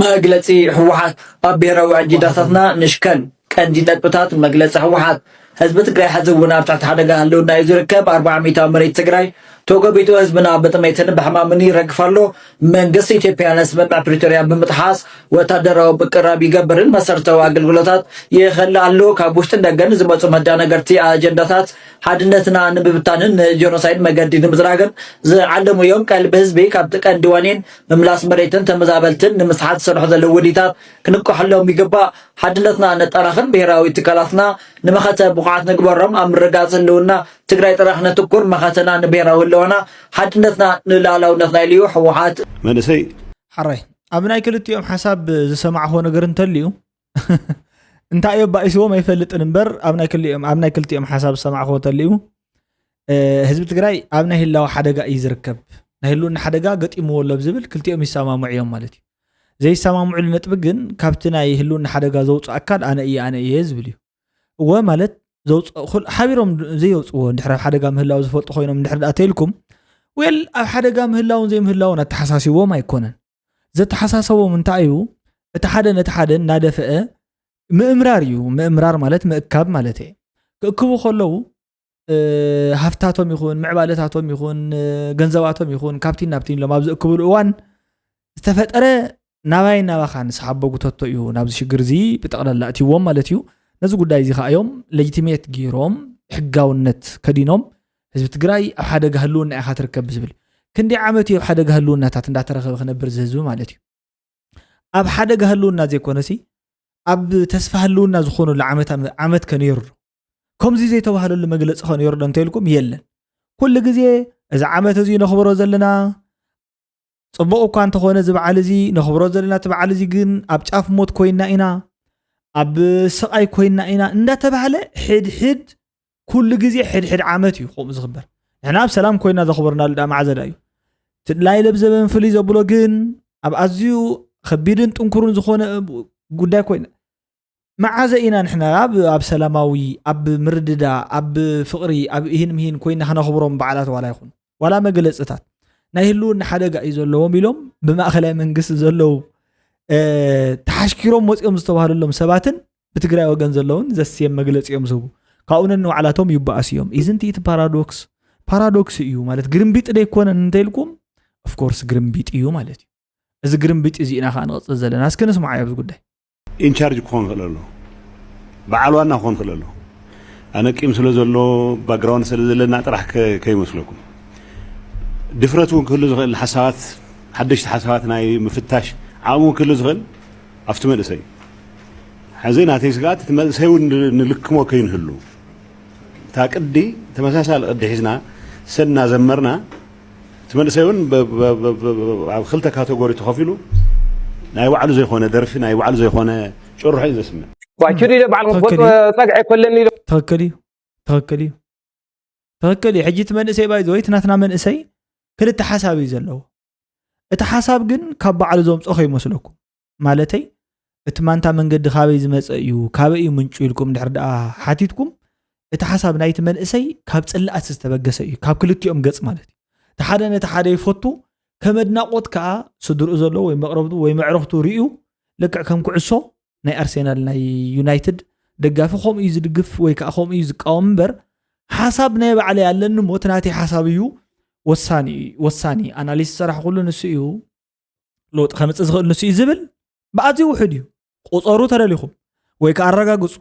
መግለጺ ህወሓት ኣብ ብሄራዊ ኣጀንዳታትና ንሽከን ቀንዲ ነጥብታት መግለጺ ህወሓት ህዝቢ ትግራይ ሕዚ እውን ኣብ ትሕቲ ሓደጋ ህልውና እዩ ዝርከብ ኣርባዓ ሚእታዊ መሬት ትግራይ ተጎቢጡ ህዝብና ብጥሜትን ብሕማምን ይረግፍ ኣሎ። መንግስቲ ኢትዮጵያ ንስምምዕ ፕሪቶርያ ብምጥሓስ ወታደራዊ ምቅራብ ይገብርን መሰረታዊ ኣገልግሎታት ይኸልእ ኣሎ። ካብ ውሽጥን ደገን ዝመፁ መዳነገርቲ ኣጀንዳታት ሓድነትና ንምብታንን ንጀኖሳይድ መገዲ ንምዝራግን ዝዓለሙ እዮም። ቀልቢ ህዝቢ ካብቲ ቀንዲ ዋኒን ምምላስ መሬትን ተመዛበልትን ንምስሓት ዝሰርሑ ዘለዉ ውዲታት ክንቆሐሎም ይግባእ። ሓድነትና ነጠናኽር፣ ብሄራዊ ትካላትና ንመኸተ ብቑዓት ንግበሮም። ኣብ ምርግጋፅ ህልውና ትግራይ ጥራሕ ነትኩር፣ መኸተና ንብሄራዊ ህልውና፣ ሓድነትና ንሉኣላውነትና ኢሉ እዩ ህወሓት። መንእሰይ ሓራይ ኣብ ናይ ክልቲኦም ሓሳብ ዝሰማዕኹዎ ነገር እንተልዩ እንታይ እዮ ባኢስዎም ኣይፈልጥን እምበር ኣብ ናይ ክልቲኦም ኣብ ናይ ክልቲኦም ሓሳብ ዝሰማዕኹዎ እንተልዩ ህዝቢ ትግራይ ኣብ ናይ ህላዊ ሓደጋ እዩ ዝርከብ። ናይ ህልውና ሓደጋ ገጢምዎ ኣሎ ዝብል ክልቲኦም ይሰማምዑ እዮም ማለት እዩ። ዘይሰማምዑሉ ነጥቢ ግን ካብቲ ናይ ህልውና ሓደጋ ዘውፅእ ኣካል ኣነ እየ ኣነ እየ ዝብል እዩ። እወ ማለት ዘውፅእ ሓቢሮም ዘየውፅዎ እንድሕር ኣብ ሓደጋ ምህላው ዝፈልጡ ኮይኖም እንድሕር ዳኣ ተይልኩም፣ ዌል ኣብ ሓደጋ ምህላውን ዘይምህላውን ኣተሓሳሲዎም ኣይኮነን። ዘተሓሳሰቦም እንታይ እዩ? እቲ ሓደ ነቲ ሓደ እናደፈአ ምእምራር እዩ። ምእምራር ማለት ምእካብ ማለት እየ። ክእክቡ ከለዉ ሃፍታቶም ይኹን ምዕባለታቶም ይኹን ገንዘባቶም ይኹን ካብቲ ናብቲ ኢሎም ኣብ ዝእክብሉ እዋን ዝተፈጠረ ናባይ ናባኻ ንስሓቦ ጉተቶ እዩ ናብዚ ሽግር እዚ ብጠቕላላ እትዎም ማለት እዩ። ነዚ ጉዳይ እዚ ከዓ እዮም ሌጂቲሜት ገይሮም ሕጋውነት ከዲኖም ህዝቢ ትግራይ ኣብ ሓደጋ ህልውና ኢኻ ትርከብ ዝብል። ክንደይ ዓመት እዩ ኣብ ሓደጋ ህልውናታት እንዳተረኸበ ክነብር ዝህዝቢ ማለት እዩ። ኣብ ሓደጋ ህልውና ዘይኮነሲ ኣብ ተስፋ ህልውና ዝኾነሉ ዓመት ከነይሩ ዶ? ከምዚ ዘይተባህለሉ መግለፂ ከነይሩ ዶ እንተኢልኩም የለን። ኩሉ ግዜ እዚ ዓመት እዚ ነኽብሮ ዘለና ፅቡቕ እኳ እንተኾነ እዚ በዓል እዚ ነኽብሮ ዘለና እቲ በዓል እዚ ግን ኣብ ጫፍ ሞት ኮይና ኢና፣ ኣብ ስቓይ ኮይና ኢና እንዳተባህለ ሕድሕድ ኩሉ ግዜ ሕድሕድ ዓመት እዩ ከምኡ ዝኽበር። ንሕና ኣብ ሰላም ኮይና ዘኽበርናሉ ዳ መዓዘዳ እዩ። ትላይ ለብዘበን ፍልይ ዘብሎ ግን ኣብ ኣዝዩ ከቢድን ጥንኩሩን ዝኾነ ጉዳይ ኮይና መዓዘ ኢና ንሕና ኣብ ኣብ ሰላማዊ ኣብ ምርድዳ ኣብ ፍቕሪ ኣብ ይህን ምሂን ኮይና ክነኽብሮም በዓላት ዋላ ይኹን ዋላ መግለፅታት ናይ ህልውና ሓደጋ እዩ ዘለዎም ኢሎም ብማእኸላይ መንግስቲ ዘለዉ ተሓሽኪሮም ወፂኦም ዝተባህለሎም ሰባትን ብትግራይ ወገን ዘለውን ዘስየም መግለፂ እዮም ዝህቡ። ካብኡ ነንባዕላቶም ይበኣሱ እዮም። ኢዝንት ኢት ፓራዶክስ? ፓራዶክስ እዩ ማለት ግርምቢጥ ዶ ኣይኮነን እንተኢልኩም ኦፍኮርስ ግርምቢጥ እዩ ማለት እዩ። እዚ ግርምቢጥ እዚ ኢና ከዓ ንቕፅል ዘለና። እስኪ ንስማዓዮ ኣብዚ ጉዳይ። ኢንቻርጅ ክኾን ክእል ኣሎ፣ በዓል ዋና ክኾን ክእል ኣሎ። ኣነ ቂም ስለ ዘሎ ባክግራውንድ ስለ ዘለና ጥራሕ ከይመስለኩም። ድፍረት እውን ክህሉ ዝኽእል ሓሳባት ሓደሽቲ ሓሳባት ናይ ምፍታሽ ዓቕሚ እውን ክህሉ ዝኽእል ኣብቲ መንእሰይ። ሕዚ ናተይ ስግኣት እቲ መንእሰይ እውን ንልክሞ ከይንህሉ እታ ቅዲ ተመሳሳሊ ቅዲ ሒዝና ሰና ዘመርና እቲ መንእሰይ እውን ኣብ ክልተ ካተጎሪ ተኸፊሉ ናይ ባዕሉ ዘይኮነ ደርፊ ናይ ባዕሉ ዘይኮነ ጭርሖ እዩ ዘስምዕ። ባይችዲ ባዕል ጸግዒ ኮለኒ ኢሎ ትኽክል እዩ። ትኽክል እዩ። ትኽክል እዩ። ሕጂ እቲ መንእሰይ ባይ ወይ እቲ ናትና መንእሰይ ክልተ ሓሳብ እዩ ዘለዎ። እቲ ሓሳብ ግን ካብ ባዕሉ ዘምፅኦ ከይመስለኩም። ማለተይ እቲ ማንታ መንገዲ ካበይ ዝመፀ እዩ ካበይ እዩ ምንጩ ኢልኩም ድሕር ደኣ ሓቲትኩም እቲ ሓሳብ ናይቲ መንእሰይ ካብ ፅላኣት ዝተበገሰ እዩ ካብ ክልቲኦም ገፅ ማለት እዩ። እቲ ሓደ ነቲ ሓደ ይፈቱ ከም ኣድናቆት ከዓ ስድርኡ ዘሎ ወይ መቅረብቱ ወይ መዕረክቱ ርእዩ ልክዕ ከም ኩዕሶ ናይ ኣርሴናል ናይ ዩናይትድ ደጋፊ ከምኡ እዩ ዝድግፍ ወይ ከዓ ከምኡ እዩ ዝቃወም እምበር ሓሳብ ናይ ባዕለይ ኣለኒ እሞ እቲ ናተይ ሓሳብ እዩ ወሳኒ ወሳኒ ኣናሊስ ዝሰራሕ ኩሉ ንሱ እዩ ለውጢ ከምፅእ ዝኽእል ንሱ እዩ ዝብል ብኣዝዩ ውሑድ እዩ። ቁፀሩ ተደሊኹም ወይ ከዓ ኣረጋግፁ።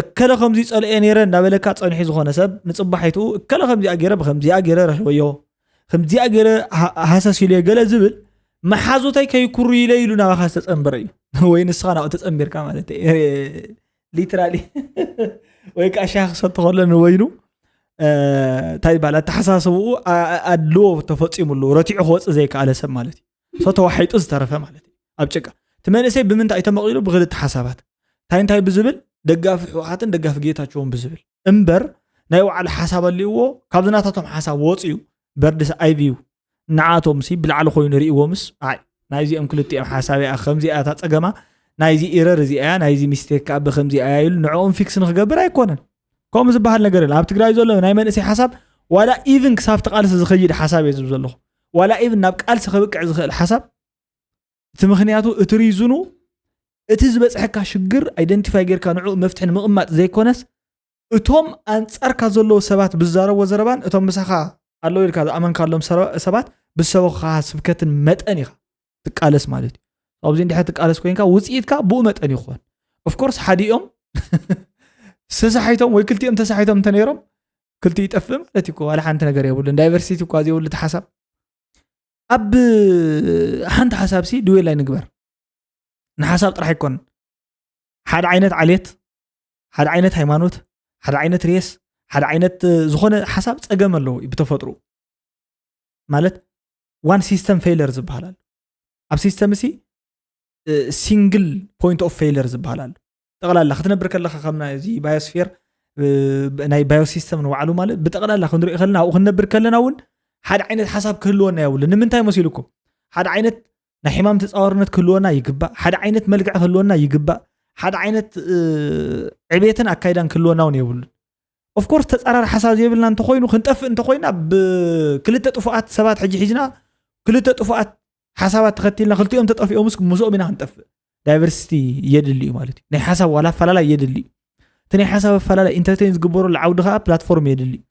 እከለ ከምዚ ፀልኤ ነይረ እንዳበለካ ፀኒሑ ዝኾነ ሰብ ንፅባሒትኡ እከለ ከምዚኣ ገይረ ብከምዚኣ ገይረ ረኺበዮ ከምዚኣ ገይረ ሃሰስ ኢለዮ ገለ ዝብል መሓዙተይ ከይኩርይለ ኢሉ ናባኻ ዝተፀንበረ እዩ። ወይ ንስኻ ናብኡ ተፀንቢርካ ማለት ሊትራሊ ወይ ከዓ ሻሂ ክሰቲ ከሎ ንወይኑ እንታይ ይበሃል ኣተሓሳስብኡ ኣድልዎ ተፈፂሙሉ ረቲዑ ክወፅእ ዘይከኣለ ሰብ ማለት እዩ። ሰው ተዋሒጡ ዝተረፈ ማለት እዩ ኣብ ጭቃ። እቲ መንእሰይ ብምንታይ እዩ ተመቒሉ? ብክልተ ሓሳባት እንታይ እንታይ ብዝብል ደጋፊ ህወሓትን ደጋፊ ጌታቸውን ብዝብል እምበር ናይ ባዕሉ ሓሳብ ኣልዎ ካብዚ ናታቶም ሓሳብ ወፅዩ በርድስ ኣይቪው ንዓቶም ሲ ብላዕሊ ኮይኑ ሪእዎምስ ኣይ ናይዚኦም ክልቲኦም ሓሳብ እያ ከምዚኣ እታ ፀገማ ናይዚ ኢረር እዚኣ እያ ናይዚ ሚስቴክ ከዓ ብከምዚ እያ ኢሉ ንዕኦም ፊክስ ንክገብር ኣይኮነን። ከምኡ ዝበሃል ነገር የለን። ኣብ ትግራይ ዘሎ ናይ መንእሰይ ሓሳብ ዋላ ኢቭን ክሳብቲ ቃልሲ ዝኸይድ ሓሳብ እየ ዝብ ዘለኹ ዋላ ኢቭን ናብ ቃልሲ ከብቅዕ ዝኽእል ሓሳብ እቲ ምኽንያቱ እቲ ሪዝኑ እቲ ዝበፅሐካ ሽግር ኣይደንቲፋይ ጌርካ ንዕኡ መፍትሒ ንምቕማጥ ዘይኮነስ እቶም ኣንፃርካ ዘለዉ ሰባት ብዝዛረብዎ ዘረባን እቶም ምሳኻ ኣለዉ ኢልካ ዝኣመንካሎም ሰረ- ሰባት ብዝሰበኹኻ ስብከትን መጠን ኢኻ ትቃለስ ማለት እዩ። ኣብዚ እንድሕር ትቃለስ ኮይንካ ውፅኢትካ ብኡ መጠን ይኾን። ኦፍኮርስ ሓዲኦም ተሳሒቶም ወይ ክልቲኦም ተሳሒቶም እንተነይሮም ክልቲ ይጠፍእ ማለት እዩ። ዋላ ሓንቲ ነገር የብሉን። ዳይቨርሲቲ እኳ ዘይብሉ እቲ ሓሳብ ኣብ ሓንቲ ሓሳብ ሲ ድዌል ኣይንግበር። ንሓሳብ ጥራሕ ኣይኮን ሓደ ዓይነት ዓሌት፣ ሓደ ዓይነት ሃይማኖት፣ ሓደ ዓይነት ሬስ፣ ሓደ ዓይነት ዝኾነ ሓሳብ ፀገም ኣለዎ ብተፈጥሩ። ማለት ዋን ሲስተም ፌለር ዝበሃል ኣሎ። ኣብ ሲስተም ሲ ሲንግል ፖይንት ኦፍ ፌለር ዝበሃል ኣሎ። ጠቕላላ ክትነብር ከለካ ከም ናይዚ ባዮስፌር ናይ ባዮሲስተም ንባዕሉ ማለት ብጠቕላላ ክንሪኦ ከለና ኣብኡ ክንነብር ከለና እውን ሓደ ዓይነት ሓሳብ ክህልወና የብሉ። ንምንታይ መሲልኩም? ሓደ ዓይነት ናይ ሕማም ተፃዋርነት ክህልወና ይግባእ። ሓደ ዓይነት መልክዕ ክህልወና ይግባእ። ሓደ ዓይነት ዕቤትን ኣካይዳን ክህልወና እውን የብሉን። ኦፍኮርስ ተፃራሪ ሓሳብ ዘይብልና እንተኮይኑ ክንጠፍእ እንተኮይና ብክልተ ጥፉኣት ሰባት ሕጂ ሒዝና ክልተ ጥፉኣት ሓሳባት ተኸቲልና ክልቲኦም ተጠፊኦምስ ምስኦም ኢና ክንጠፍእ። ዳይቨርሲቲ የድሊ እዩ ማለት እዩ። ናይ ሓሳብ ዋላ ኣፈላላይ የድሊ እዩ። እቲ ናይ ሓሳብ ኣፈላላይ ኢንተርቴን ዝግበረሉ ዓውዲ ከዓ ፕላትፎርም የድሊ እዩ።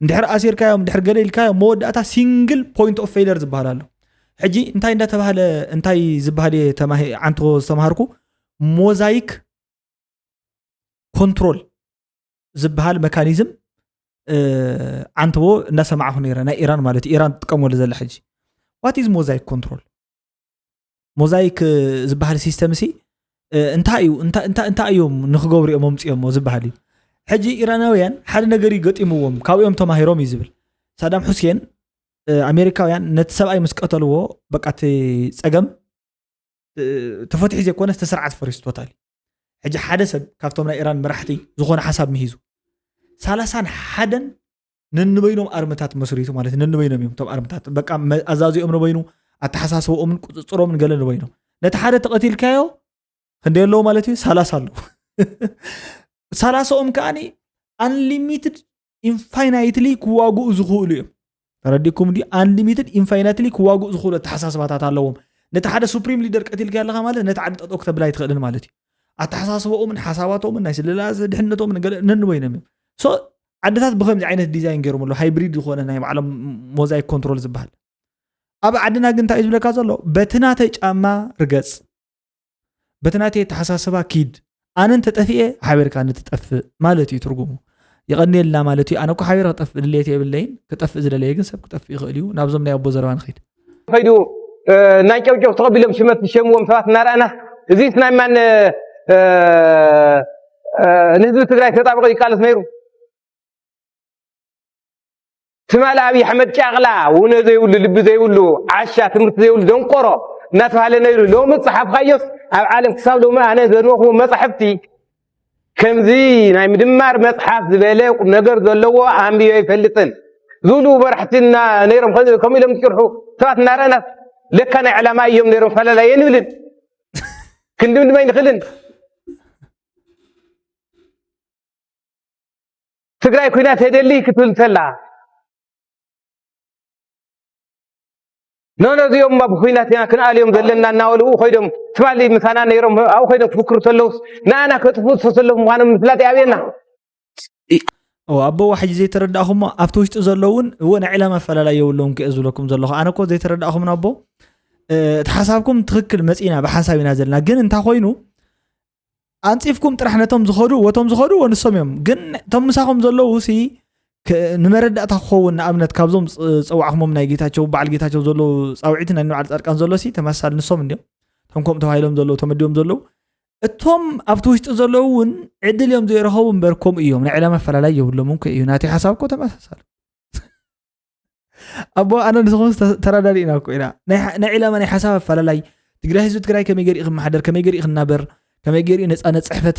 እንድሕር ኣሲርካዮም እንድሕር ገለ ኢልካዮም መወዳእታ ሲንግል ፖይንት ኦፍ ፌለር ዝበሃል ኣሎ። ሕጂ እንታይ እንዳተባሃለ እንታይ ዝበሃል እየ ተማሂ ዓንቶ ዝተምሃርኩ ሞዛይክ ኮንትሮል ዝበሃል መካኒዝም ዓንትቦ እንዳሰማዕኹ ነይረ። ናይ ኢራን ማለት ኢራን ትጥቀመሉ ዘላ ሕጂ ዋት ኢዝ ሞዛይክ ኮንትሮል ሞዛይክ ዝበሃል ሲስተም ሲ እንታይ እዩ እንታይ እዮም ንክገብሩ እዮም ኣምፅኦሞ ዝበሃል እዩ። ሕጂ ኢራናውያን ሓደ ነገር እዩ ገጢምዎም ካብኦም ተማሂሮም እዩ ዝብል። ሳዳም ሑሴን ኣሜሪካውያን ነቲ ሰብኣይ ምስ ቀተልዎ በቃ እቲ ፀገም ተፈትሒ ዘይኮነ እቲ ስርዓት ፈሪሱ ቶታሊ። ሕጂ ሓደ ሰብ ካብቶም ናይ ኢራን መራሕቲ ዝኾነ ሓሳብ ምሂዙ ሰላሳን ሓደን ነንበይኖም ኣርምታት መስሪቱ ማለት ነንበይኖም እዮም እቶም ኣርምታት በቃ ኣዛዚኦም ንበይኑ ኣተሓሳስበኦምን ቁፅፅሮምን ገለ ንበይኖም ነቲ ሓደ ተቐቲልካዮ ክንደይ ኣለዉ ማለት እዩ ሰላሳ ኣለዉ። ሰላሳኦም ከዓኒ ኣንሊሚትድ ኢንፋይናይትሊ ክዋግኡ ዝኽእሉ እዮም። ተረዲኩም ዲ ኣንሊሚትድ ኢንፋይናይትሊ ክዋግኡ ዝኽእሉ ኣተሓሳስባታት ኣለዎም። ነቲ ሓደ ሱፕሪም ሊደር ቀቲልካ ኣለካ ማለት ነቲ ዓዲ ጠጠው ክተብል ኣይትኽእልን ማለት እዩ። ኣተሓሳስባኦምን ሓሳባቶምን ናይ ስለላ ድሕነቶምን ገለ ነንበይኖም እዮም። ሶ ዓድታት ብከምዚ ዓይነት ዲዛይን ገይሮም ኣለዉ። ሃይብሪድ ዝኾነ ናይ ባዕሎም ሞዛይክ ኮንትሮል ዝበሃል። ኣብ ዓድና ግን እንታይ እዩ ዝብለካ ዘሎ? በቲ ናተይ ጫማ ርገፅ፣ በቲ ናተይ ኣተሓሳስባ ኪድ። ኣነ እንተጠፊኤ ሓቢርካ ንትጠፍእ ማለት እዩ ትርጉሙ። የቐንየልና ማለት እዩ። ኣነ እኮ ሓቢረ ክጠፍእ ድሌት የብለይን። ክጠፍእ ዝደለየ ግን ሰብ ክጠፍእ ይኽእል እዩ። ናብዞም ናይ ኣቦ ዘረባ ንኸይድ። ከይዱ ናይ ጨብጨብ ተቐቢሎም ሽመት ዝሸምዎም ሰባት እናረኣና እዚስ ናይ ማን ንህዝቢ ትግራይ ተጣብቆ ይቃለስ ነይሩ? ትማሊ ኣብይ ኣሕመድ ጫቕላ ውነ ዘይብሉ ልቢ ዘይብሉ ዓሻ ትምህርቲ ዘይብሉ ደንቆሮ እናተባሃለ ነይሩ። ሎሚ ዝፀሓፍካዮስ ኣብ ዓለም ክሳብ ሎሚ ኣነ ዘንበብኩዎ መፃሕፍቲ ከምዚ ናይ ምድማር መፅሓፍ ዝበለ ቁም ነገር ዘለዎ ኣንቢበ ኣይፈልጥን ዝብሉ መራሕቲ ነይሮም። ከምኡ ኢሎም ዝጭርሑ ሰባት እናረኣናስ ለካ ናይ ዕላማ እዮም ነይሮም ፈላላይ የንብልን ክንድምድም ኣይንኽልን። ትግራይ ኩናት የደሊ ክትብል እንተላ ኖኖ እዚኦም ኣብ ኩናት ኢና ክንኣልዮም ዘለና እናበሉ ከይዶም ትማሊ ምሳና ነይሮም ኣብኡ ከይዶም ክፍክሩ ተለውስ ንኣና ከጥፍኡ ዝተሰለፉ ምዃኖም ምፍላጥ ይኣብየና። ኣቦ ሕጂ ዘይተረዳእኹሞ ኣብቲ ውሽጢ ዘለውን እወ ናይ ዕላማ ኣፈላላይ የብለውን ክእ ዝብለኩም ዘለኹ ኣነ እኮ ዘይተረዳእኹም ኣቦ እቲ ሓሳብኩም ትኽክል መፂና ብሓንሳብ ኢና ዘለና ግን እንታይ ኮይኑ ኣንፂፍኩም ጥራሕ ነቶም ዝኸዱ ወቶም ዝኸዱ ወንሶም እዮም ግን እቶም ምሳኹም ዘለዉ ሲ ንመረዳእታ ክኸውን ንኣብነት ካብዞም ፀዋዕኹሞም ናይ ጌታቸው በዓል ጌታቸው ዘለዉ ፃውዒት ናይ ንባዕል ፃድቃን ዘሎ ሲ ተመሳሳሊ ንሶም እንዲዮም እቶም ከምኡ ተባሂሎም ዘለዉ ተመዲቦም ዘለዉ እቶም ኣብቲ ውሽጢ ዘለዉ እውን ዕድል እዮም ዘይረኸቡ እምበር ከምኡ እዮም ናይ ዕላማ ኣፈላላይ የብሎም እንኮ እዩ ናተይ ሓሳብ እኮ ተመሳሳሊ ኣቦ ኣነ ንስኹም ተረዳዲእና እኮ ኢና ናይ ዕላማ ናይ ሓሳብ ኣፈላላይ ትግራይ ህዝቢ ትግራይ ከመይ ገሪኡ ክመሓደር ከመይ ገሪኡ ክናበር ከመይ ገሪኡ ነፃነት ፅሕፈት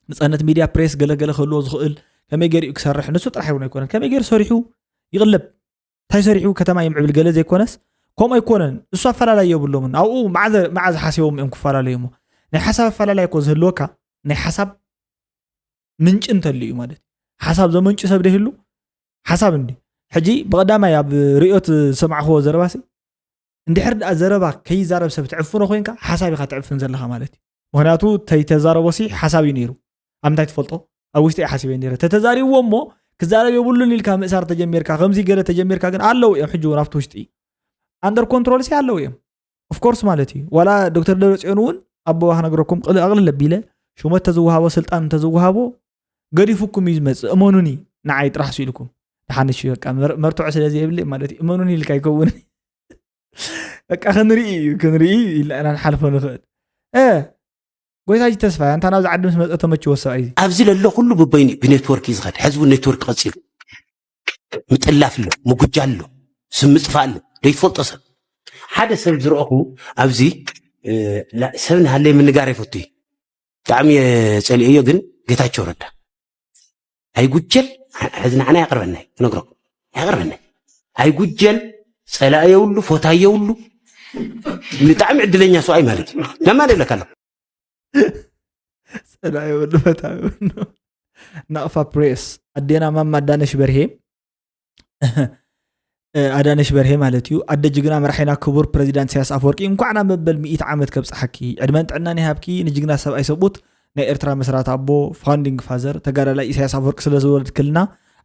ነፃነት ሚድያ ፕሬስ ገለገለ ክህልዎ ዝኽእል ከመይ ገሪኡ ክሰርሕ ንሱ ጥራሕ እውን ኣይኮነን ከመይ ገይሩ ሰሪሑ ይቕለብ እንታይ ሰሪሑ ከተማ ይምዕብል ገለ ዘይኮነስ ከምኡ ኣይኮነን እሱ ኣፈላላይ የብሎምን ኣብኡ መዓዘ ሓሲቦም እዮም ክፈላለዩ እሞ ናይ ሓሳብ ኣፈላላይ እኮ ዝህልወካ ናይ ሓሳብ ምንጪ እንተልዩ ማለት ሓሳብ ዘመንጩ ሰብ ደይህሉ ሓሳብ እንዲ ሕጂ ብቐዳማይ ኣብ ርእዮት ዝሰማዕኽዎ ዘረባሲ እንድሕር ደኣ ዘረባ ከይዛረብ ሰብ ትዕፍኖ ኮይንካ ሓሳብ ኢኻ ትዕፍን ዘለኻ ማለት እዩ ምክንያቱ ተይተዛረቦሲ ሓሳብ እዩ ነይሩ ኣብ እንታይ ትፈልጦ ኣብ ውሽጢ ሓሲበ ነይረ ተተዛሪብዎ እሞ ክዛረብ የብሉን ኢልካ ምእሳር ተጀሚርካ፣ ከምዚ ገለ ተጀሚርካ ግን ኣለዉ እዮም ሕጂ እውን ኣብቲ ውሽጢ። ኣንደር ኮንትሮል ሲ ኣለዉ እዮም። ኦፍኮርስ ማለት እዩ። ዋላ ዶክተር ደብረጽዮን እውን ኣቦዋ ክነግረኩም ቅል-፣ ኣቕልል ኣቢለ፣ ሹመት ተዝወሃቦ፣ ስልጣን እንተዝወሃቦ፣ ገዲፉኩም እዩ ዝመጽእ። እመኑኒ፣ ንዓይ ጥራሕ ስኢልኩም። ደሓንሽ በቃ መር-፣ መርትዖ ስለ ዘየብለይ ማለት እዩ። እመኑኒ ኢልካ ኣይከውንን። በቃ ክንርኢ እዩ፣ ክንርኢ ኢልና ኢና ንሓልፎ ንኽእል። እ፣ ጎይታጅ ተስፋይ፣ ኣንታ ናብዚ ዓዲ ምስ መጸ ተመችዎ ሰብኣይ እዚ። ኣብዚ ለሎ ኩሉ ብበይኑ እዩ፣ ብኔትወርክ እዩ ዝኸድ። ሕዚ እውን ኔትወርክ ቀጺሉ። ምጥላፍ ኣሎ፣ ምጉጃል ኣሎ፣ ስም ምጥፋእ ኣሎ። ዘይትፈልጦ ሰብ። ሓደ ሰብ ዝረእኹ ኣብዚ፣ እ፣ ላ-፣ ሰብ ንሃለይ ምንጋር ኣይፈቱ እዩ። ብጣዕሚ እየ ጸሊኦዮ፣ ግን ጌታቸው ረዳ ኣይጉጀል፣ ሕዚ ንዓና ያቕርበናይ፣ ክነግረኩም። ያቕርበናይ። ኣይጉጀል፣ ጸላእ የብሉ፣ ፎታይ የብሉ። ብጣዕሚ ዕድለኛ ሰብኣይ ማለት እዩ። ለማን ይብለካ ኣለኹ። ጸላኢ ወዲ ፈታዊ ነው። ናቕፋ ፕሬስ፣ ኣዴና ማማ ኣዳነሽ በርሄ፣ እ፣ ኣዳነሽ በርሄ ማለት እዩ። ኣደ ጅግና መራሒና ክቡር ፕረዚዳንት ኢሳያስ ኣፈወርቂ፣ እንኳዕ ናብ መበል ሚእቲ ዓመት ከብጽሓኪ። ዕድመን ጥዕናን ይሃብኪ፣ ንጅግና ሰብኣይ ሰብኡት ናይ ኤርትራ መስራቲ ኣቦ፣ ፋውንዲንግ ፋዘር፣ ተጋዳላይ ኢሳያስ ኣፈወርቂ ስለ ዝወለድክልና፣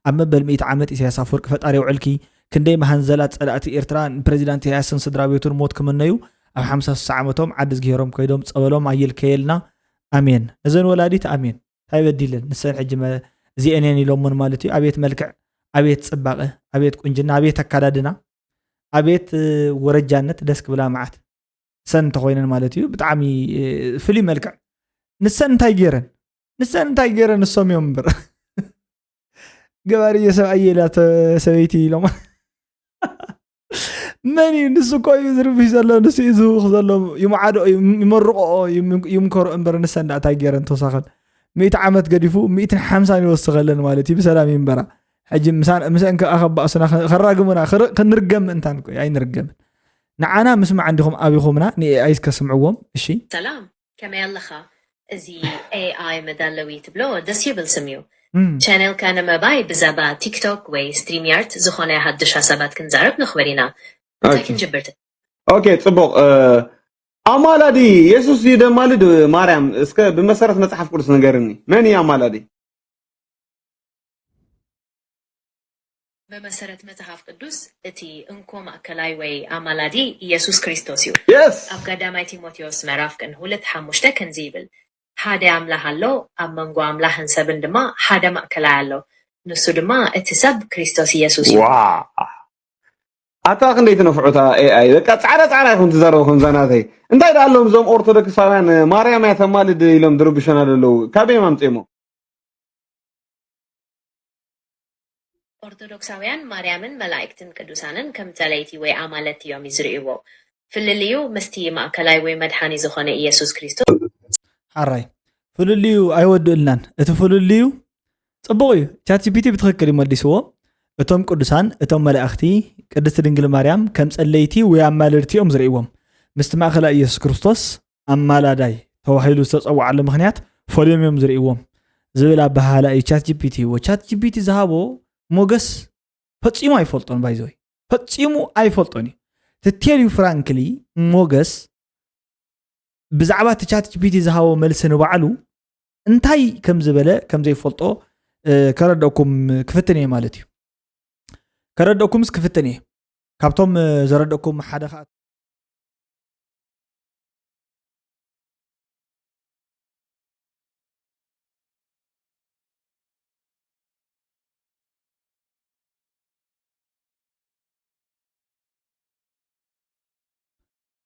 ኣብ መበል ሚእቲ ዓመት ኢሳያስ ኣፈወርቂ ፈጣሪ የውዕልኪ። ክንደይ መሃንዘላት ጸላእቲ ኤርትራ ንፕረዚዳንት ኢሳያስን ስድራ ቤቱን ሞት ክምነዩ፣ ኣብ ሓምሳ ስሳ ዓመቶም ዓዲ ዝግሄሮም ከይዶም ጸበሎም ኣየልከየልና። ኣሜን። እዘን ወላዲት ኣሜን። እንታይ በዲለን? ንሰን ሕጂ መ-፣ እዚአን እየን ኢሎምን ማለት እዩ። ኣቤት መልክዕ፣ ኣቤት ጽባቐ፣ ኣቤት ቁንጅና፣ ኣቤት ኣካዳድና፣ ኣቤት፣ እ፣ ወረጃነት፣ ደስ ክብላ መዓት። ሰን እንተኾይነን ማለት እዩ። ብጣዕሚ፣ እ፣ ፍሉይ መልክዕ። ንሰን እንታይ ገይረን? ንሰን እንታይ ገይረን? ንሶም እዮም እምበር። ገባርየ ሰብኣየ ኢላ ተ-፣ ሰበይቲ ኢሎም። መን እዩ? ንሱ እኮ እዩ ዝርብሽ ዘሎ፣ ንሱ እዩ ዝህውኽ ዘሎ። ይምዓዶ፣ ይም-፣ ይመርቆ፣ ይም-፣ ይምከሮ እምበር ንሰን ደኣ እንታይ ገይረን ተወሳኸን? ሚእቲ ዓመት ገዲፉ፣ ሚእትን ሓምሳን ይወስኸለን ማለት እዩ። ብሰላም ይንበራ። ሕጂ ምሳን-፣ ምስአን ከኣ ከባእሱና ከ-፣ ከራግሙና፣ ክር-፣ ክንርገም ምእንታን እኮ እዩ፣ ኣይንርገምን። ንዓና ምስማዕ እንዲኹም ኣቢኹምና፣ ንኤኣይስ ከስምዕዎም፣ እሺ? ሰላም፣ ከመይ ኣለኻ? እዚ ኤኣይ መዳለዊ ትብሎ ደስ ይብል ስም እዩ። እም። ቻነልካ ንምዕባይ ብዛዕባ ቲክቶክ ወይ ስትሪምያርድ ዝኾነ ሓድሽ ሓሳባት ክንዛረብ ንኽእል ኢና። እንታይ ኦኬ። ክንጅብር? ኦኬ፣ ጽቡቕ። እ፣ ኣማላዲ የሱስ እዩ ደማልድ ማርያም? እስከ ብመሰረት መጽሓፍ ቅዱስ ንገርኒ። መን እዩ ኣማላዲ? ብመሰረት መጽሓፍ ቅዱስ፣ እቲ እንኮ ማእከላይ ወይ ኣማላዲ ኢየሱስ ክርስቶስ እዩ። የስ! ኣብ ቀዳማይ ጢሞቴዎስ ምዕራፍ ቅን ሁለት ሓሙሽተ ከምዚ ይብል፣ ሓደ ኣምላኽ ኣሎ፣ ኣብ መንጎ ኣምላኽን ሰብን ድማ ሓደ ማእከላይ ኣሎ፣ ንሱ ድማ እቲ ሰብ ክርስቶስ ኢየሱስ እዩ። ዋ! ኣታ ክንደይ ትነፍዑታ ኤኣይ፣ በቃ ጻዕዳ ጻዕዳ ኢኹም ትዛረቡ ከምዛ ናተይ። እንታይ ደኣ ኣለዎም እዞም ኦርቶዶክሳውያን፣ ማርያም እያ ተማልድ ኢሎም ዝርብሹና ዘለዉ? ካበይ እዮም ኣምጺኦሞ? ኦርቶዶክሳውያን ማርያምን መላእክትን ቅዱሳንን ከም ጸለይቲ ወይ ኣማለቲ እዮም ዝርእይዎ። ፍልልዩ ምስቲ ማእከላይ ወይ መድሓኒ ዝኾነ ኢየሱስ ክርስቶስ። ሓራይ፣ ፍልልዩ ኣይወድእልናን። እቲ ፍልልዩ ጽቡቕ እዩ። ቻት ጂ ፒ ቲ ብትኽክል እዩ መሊስዎ። እቶም ቅዱሳን፣ እቶም መላእኽቲ፣ ቅድስቲ ድንግል ማርያም ከም ጸለይቲ ወይ ኣማለድቲ እዮም ዝርእይዎም። ምስቲ ማእከላይ ኢየሱስ ክርስቶስ ኣማላዳይ ተባሂሉ ዝተጸውዓሉ ምኽንያት ፈልዮም እዮም ዝርእይዎም ዝብል ኣበሃህላ እዩ ቻት ጂ ፒ ቲ። ቻት ጂ ፒ ቲ ዝሃቦ ሞገስ ፈጺሙ ኣይፈልጦን፣ ባይዘወይ ፈጺሙ ኣይፈልጦን እዩ። To tell you frankly፣ ሞገስ ብዛዕባ እቲ ቻት ጂ ፒ ቲ ዝሃቦ መልሲ ንባዕሉ እንታይ ከም ዝበለ ከም ዘይፈልጦ፣ እ፣ ከረድአኩም ክፍትን እየ ማለት እዩ። ከረድአኩምስ ክፍትን እየ። ካብቶም፣ እ፣ ዘረድአኩም ሓደ ኸኣ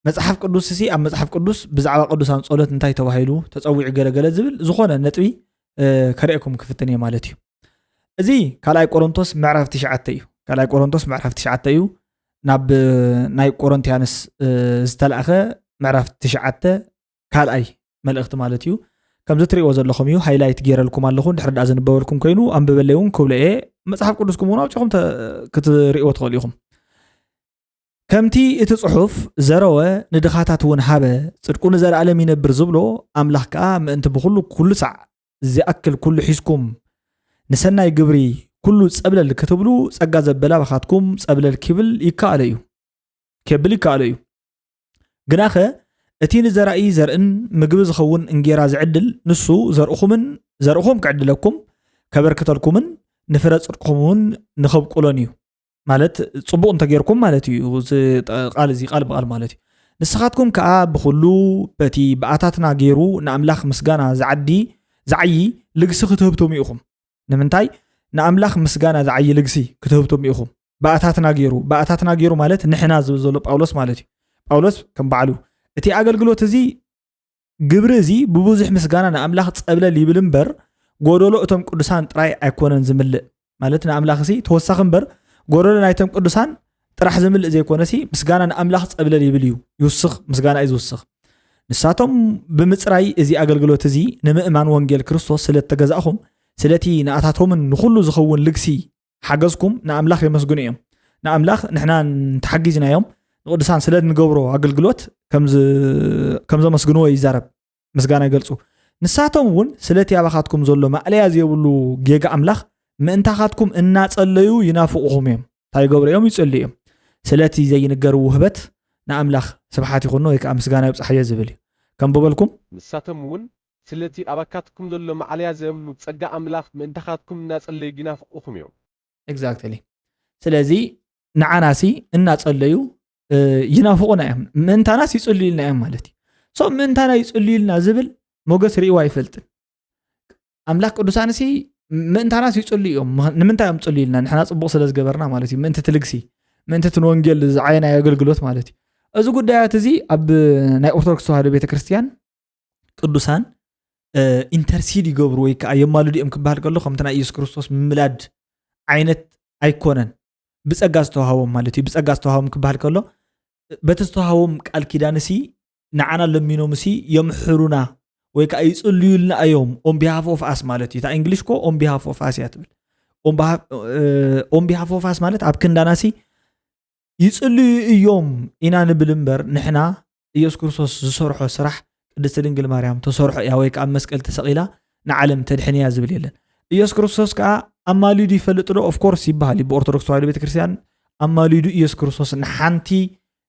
መጽሓፍ ቅዱስ ሲ፣ ኣብ መጽሓፍ ቅዱስ ብዛዕባ ቅዱሳን ጸሎት እንታይ ተባሂሉ ተጸዊዑ ገለ ገለ ዝብል ዝኾነ ነጥቢ፣ እ፣ ከርእየኩም ክፍትን እየ ማለት እዩ። እዚ ካልኣይ ቆሮንቶስ ምዕራፍ ትሽዓተ እዩ። ካልኣይ ቆሮንቶስ ምዕራፍ ትሽዓተ እዩ። ናብ፣ እ፣ ናይ ቆሮንትያንስ፣ እ፣ ዝተላእኸ ምዕራፍ ትሽዓተ ካልኣይ መልእኽቲ ማለት እዩ። ከምዚ ትርእይዎ ዘለኹም እዩ፣ ሃይላይት ገይረልኩም ኣለኹ። እንድሕር ደኣ ዝንበበልኩም ኮይኑ ኣንብበለይ እውን ክብሎ እየ። መጽሓፍ ቅዱስኩም እውን ኣውጺኹም ተ-፣ ክትርእይዎ ትኽእሉ ኢኹም። ከምቲ እቲ ጽሑፍ፣ "ዘረወ ንድኻታት እውን ሃበ፣ ጽድቁ ንዘለኣለም ይነብር" ዝብሎ፣ ኣምላኽ ከኣ ምእንቲ ብኹሉ ኩሉ ሳዕ ዚኣክል ኩሉ ሒዝኩም ንሰናይ ግብሪ ኩሉ ጸብለል ክትብሉ፣ ጸጋ ዘበለ ኣባኻትኩም ጸብለል ኪብል ይከኣሎ እዩ፣ ኬብል ይከኣሎ እዩ። ግናኸ እቲ ንዘራኢ ዘርእን ምግቢ ዝኸውን እንጌራ ዝዕድል፣ ንሱ ዘርእኹምን ዘርእኹም ክዕድለኩም፣ ከበርክተልኩምን ንፍረ ጽድቅኹም እውን ንኸብቁሎን እዩ። ማለት ጽቡቕ እንተጌርኩም ማለት እዩ። እዚ ቃል እዚ ቃል ብቓል ማለት እዩ። ንስኻትኩም ከኣ ብኹሉ በቲ ብኣታትና ገይሩ ንኣምላኽ ምስጋና ዝዓዲ ዝዓዪ ልግሲ ክትህብቶም ኢኹም። ንምንታይ ንኣምላኽ ምስጋና ዝዓዪ ልግሲ ክትህብቶም ኢኹም? ብኣታትና ገይሩ፣ ብኣታትና ገይሩ ማለት ንሕና ዝብል ዘሎ ጳውሎስ ማለት እዩ። ጳውሎስ ከም በዓሉ እቲ ኣገልግሎት እዚ ግብሪ እዚ ብብዙሕ ምስጋና ንኣምላኽ ጸብለል ይብል እምበር፣ ጎደሎ እቶም ቅዱሳን ጥራይ ኣይኮነን ዝምልእ። ማለት ንኣምላኽ ሲ ተወሳኺ እምበር፣ ጎደሎ ናይቶም ቅዱሳን ጥራሕ ዝምልእ ዘይኮነ ሲ፣ ምስጋና ንኣምላኽ ጸብለል ይብል እዩ። ይውስኽ፣ ምስጋና እዩ ዝውስኽ። ንሳቶም ብምጽራይ እዚ ኣገልግሎት እዚ ንምእማን ወንጌል ክርስቶስ ስለ እተገዛእኹም፣ ስለቲ ንኣታቶምን ንኹሉ ዝኸውን ልግሲ ሓገዝኩም ንኣምላኽ የመስግኑ እዮም። ንኣምላኽ ንሕና እንተሓጊዝናዮም ንቅዱሳን ስለ እንገብሮ ኣገልግሎት ከም ዝ-፣ ከም ዘመስግንዎ ይዛረብ። ምስጋና ይገልጹ። ንሳቶም እውን ስለቲ ኣባኻትኩም ዘሎ ማእለያ ዘይብሉ ጌጋ ኣምላኽ ምእንታኻትኩም እናጸለዩ ይናፍቑኹም እዮም። እንታይ ይገብሩ እዮም? ይጽልዩ እዮም። ስለቲ ዘይንገር ውህበት ንኣምላኽ ስብሓት ይኹኖ ወይ ከዓ ምስጋና ይብጻሕዮ ዝብል እዩ። ከም በበልኩም ንሳቶም እውን ስለቲ ኣባካትኩም ዘሎ ማዕለያ ዘይብሉ ጸጋ ኣምላኽ ምእንታኻትኩም እናጸለዩ ይናፍቑኹም እዮም። Exactly። ስለዚ ንዓናሲ እናጸለዩ ይናፍቑና እዮም፣ ምእንታናስ ይጽልዩልና እዮም ማለት እዩ። So ምእንታና ይጽልዩልና ዝብል ሞገስ ርእይዎ ኣይፈልጥን። ኣምላኽ ቅዱሳንሲ ምእንታናስ ይጽልዩ እዮም። ንምንታይ እዮም ጽልዩልና? ንሕና ጽቡቕ ስለ ዝገበርና ማለት እዩ። ምእንቲ ትልግሲ፣ ምእንቲ እቲ ንወንጌል ዝዓየናዮ ኣገልግሎት ማለት እዩ። እዚ ጉዳያት እዚ ኣብ ናይ ኦርቶዶክስ ተዋህዶ ቤተክርስትያን ቅዱሳን ኢንተርሲድ ይገብሩ ወይ ከዓ የማልዱ እዮም ክበሃል ከሎ ከምቲ ናይ ኢየሱስ ክርስቶስ ምምላድ ዓይነት ኣይኮነን። ብጸጋ ዝተዋሃቦም ማለት እዩ። ብጸጋ ዝተዋሃቦም ክበሃል ከሎ በቲ ዝተዋሃቦም ቃል ኪዳን ሲ ንዓና ለሚኖም ሲ የምሕሩና ወይ ከዓ ይጽልዩልና እዮም። On behalf of us ማለት እዩ። እታ እንግሊሽ ኮ on behalf of us እያ ትብል። On behalf of us ማለት ኣብ ክንዳና ሲ ይጽልዩ እዮም ኢና ንብል እምበር ንሕና ኢየሱስ ክርስቶስ ዝሰርሖ ስራሕ ቅድስቲ ድንግል ማርያም ተሰርሖ እያ ወይ ከዓ ኣብ መስቀል ተሰቒላ ንዓለም ተድሕን እያ ዝብል የለን። ኢየሱስ ክርስቶስ ከዓ ኣማሊዱ ይፈልጥ ዶ? Of course ይበሃል እዩ። ብኦርቶዶክስ ተዋህዶ ቤተክርስትያን ኣማሊዱ ኢየሱስ ክርስቶስ ንሓንቲ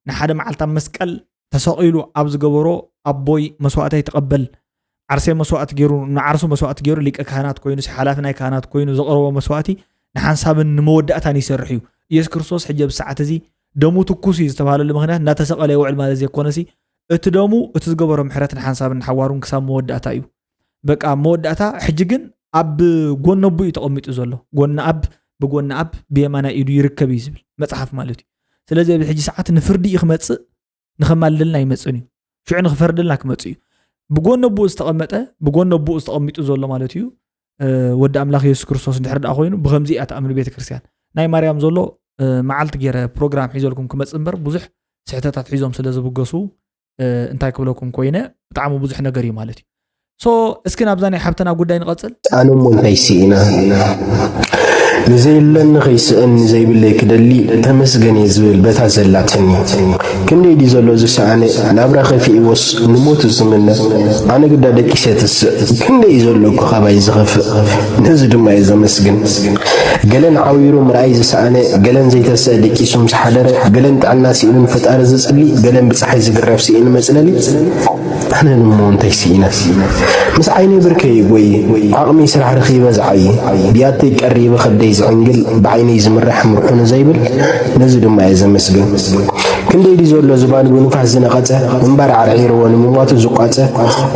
ንሓደ መዓልቲ ኣብ መስቀል ተሰቒሉ ኣብ ዝገበሮ ኣቦይ መስዋእተይ ተቐበል ዓርሰይ መስዋእቲ ገይሩ ንዓርሱ መስዋእቲ ገይሩ ሊቀ ካህናት ኮይኑ ሓላፊ ናይ ካህናት ኮይኑ ዘቕረቦ መስዋእቲ ንሓንሳብን ንመወዳእታን ይሰርሕ እዩ። ኢየሱስ ክርስቶስ ሕጂ ኣብዚ ሰዓት እዚ ደሙ ትኩስ እዩ ዝተባህለሉ ምክንያት እናተሰቐለ ይውዕል ማለት ዘይኮነሲ እቲ ደሙ እቲ ዝገበሮ ምሕረት ንሓንሳብን ንሓዋሩን ክሳብ መወዳእታ እዩ። በቃ መወዳእታ ሕጂ ግን ኣብ ጎነ ኣቦ እዩ ተቐሚጡ ዘሎ። ጎነ ኣብ ብጎነ ኣብ ብየማናይ ኢዱ ይርከብ እዩ ዝብል መጽሓፍ ማለት እዩ። ስለዚ ኣብዚ ሕጂ ሰዓት ንፍርዲ እዩ ክመጽእ ንኸማልደልና ኣይመጽእን እዩ። ሽዑ ንኽፈርደልና ክመጽእ እዩ። ብጎነ ኣቦኡ ዝተቐመጠ ብጎነ ኣቦኡ ዝተቐሚጡ ዘሎ ማለት እዩ። ወዲ ኣምላኽ የሱስ ክርስቶስ እንድሕር ደኣ ኮይኑ ብኸምዚ እያ ትኣምን ቤተ ክርስቲያን። ናይ ማርያም ዘሎ መዓልቲ ገይረ ፕሮግራም ሒዘልኩም ክመጽእ እምበር ብዙሕ ስሕተታት ሒዞም ስለ ዝብገሱ እንታይ ክብለኩም ኮይነ ብጣዕሚ ብዙሕ ነገር እዩ ማለት እዩ። So እስኪ ናብዛ ናይ ሓብተና ጉዳይ ንቐጽል። ኣነ እሞ እንታይ ስኢነ ንዘየለኒ ከይስእን ንዘይብለይ ክደሊ ተመስገን እየ ዝብል በታ ዘላትኒ። ክንደይ ድዩ ዘሎ ዝሰኣነ ናብራ ከፊእዎስ ንሞት ዝምነ ኣነ ግዳ ደቂሰ ትስእ ክንደይ እዩ ዘሎ እኮ ካባይ ዝኸፍእ ነዚ ድማ እየ ዘመስግን። ገለን ዓዊሩ ምርኣይ ዝሰኣነ ገለን ዘይተስአ ደቂሱ ምስ ሓደረ ገለን ጥዕና ስኢኑ ንፈጣሪ ዝጽሊ ገለን ብጸሓይ ዝግረፍ ስኢኑ መጽለሊ ኣነ እሞ እንታይ ስኢነ ምስ ዓይነይ ብርከይ ይጎይ ዓቕመይ ስራሕ ረኺበ ዝዓይ ብያተይ ቀሪበ ከብደይ ዝዕንግል ብዓይነይ ዝምራሕ ምርሑኒ ዘይብል ነዚ ድማ እየ ዘመስግን። ክንደይ ድዩ ዘሎ ዝባን ብንፋስ ዝነቐጸ እምበር ዓርዒርዎ ንምሟቱ ዝቋጸ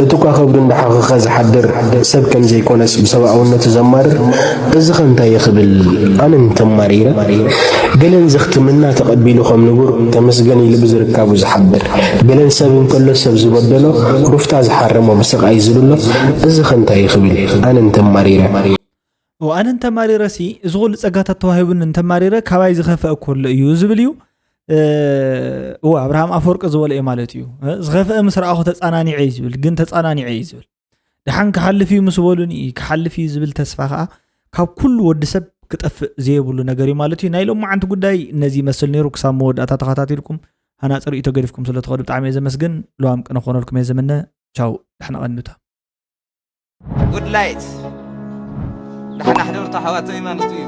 እቲ እኳ ከብዱ እንዳሓኸኸ ዝሓድር ሰብ ከም ዘይኮነስ ብሰብኣውነቱ ዘማርር እዚኸ እንታይ ይኽብል ኣነ እንተማሪረ ገለን ዘኽትምና ተቐቢሉ ከም ንቡር ተመስገን ኢሉ ብዝርካቡ ዝሓብር ገለን ሰብ እንከሎ ሰብ ዝበደሎ ሩፍታ ዝሓረሞ ብስቓይ ዝብሎ እዚኸ እንታይ ይኽብል ኣነ እንተማሪረ። ኣነ እንተማሪረ ሲ እዚ ኩሉ ጸጋታት ተዋሂቡኒ እንተማሪረ ካባይ ዝኸፍአ እኮ ኣሎ እዩ ዝብል እዩ። እወ ኣብርሃም ኣፈወርቂ ዝበሎ እዩ ማለት እዩ። ዝኸፍአ ምስ ረኣኹ ተጻናኒዐ እዩ ዝብል ግን ተጻናኒዐ እዩ ዝብል። ደሓን ክሓልፍ እዩ ምስ በሉኒ ክሓልፍ እዩ ዝብል ተስፋ ከዓ ካብ ኩሉ ወዲ ሰብ ክጠፍእ ዘየብሉ ነገር እዩ ማለት እዩ። ናይ ሎማዓንቲ ጉዳይ ነዚ ይመስል ነይሩ። ክሳብ መወዳእታ ተኸታቲልኩም ሃናፂ ርእይቶ ገዲፍኩም ስለ ትኸዱ ብጣዕሚ እየ ዘመስግን። ለዋም ቅነ ክኾነልኩም እየ ዝምነ። ቻው ደሕና ቀንታ። ጉድ ላይት ዳሕና ሕደርቶ ኣሕዋተይ ማለት እዩ።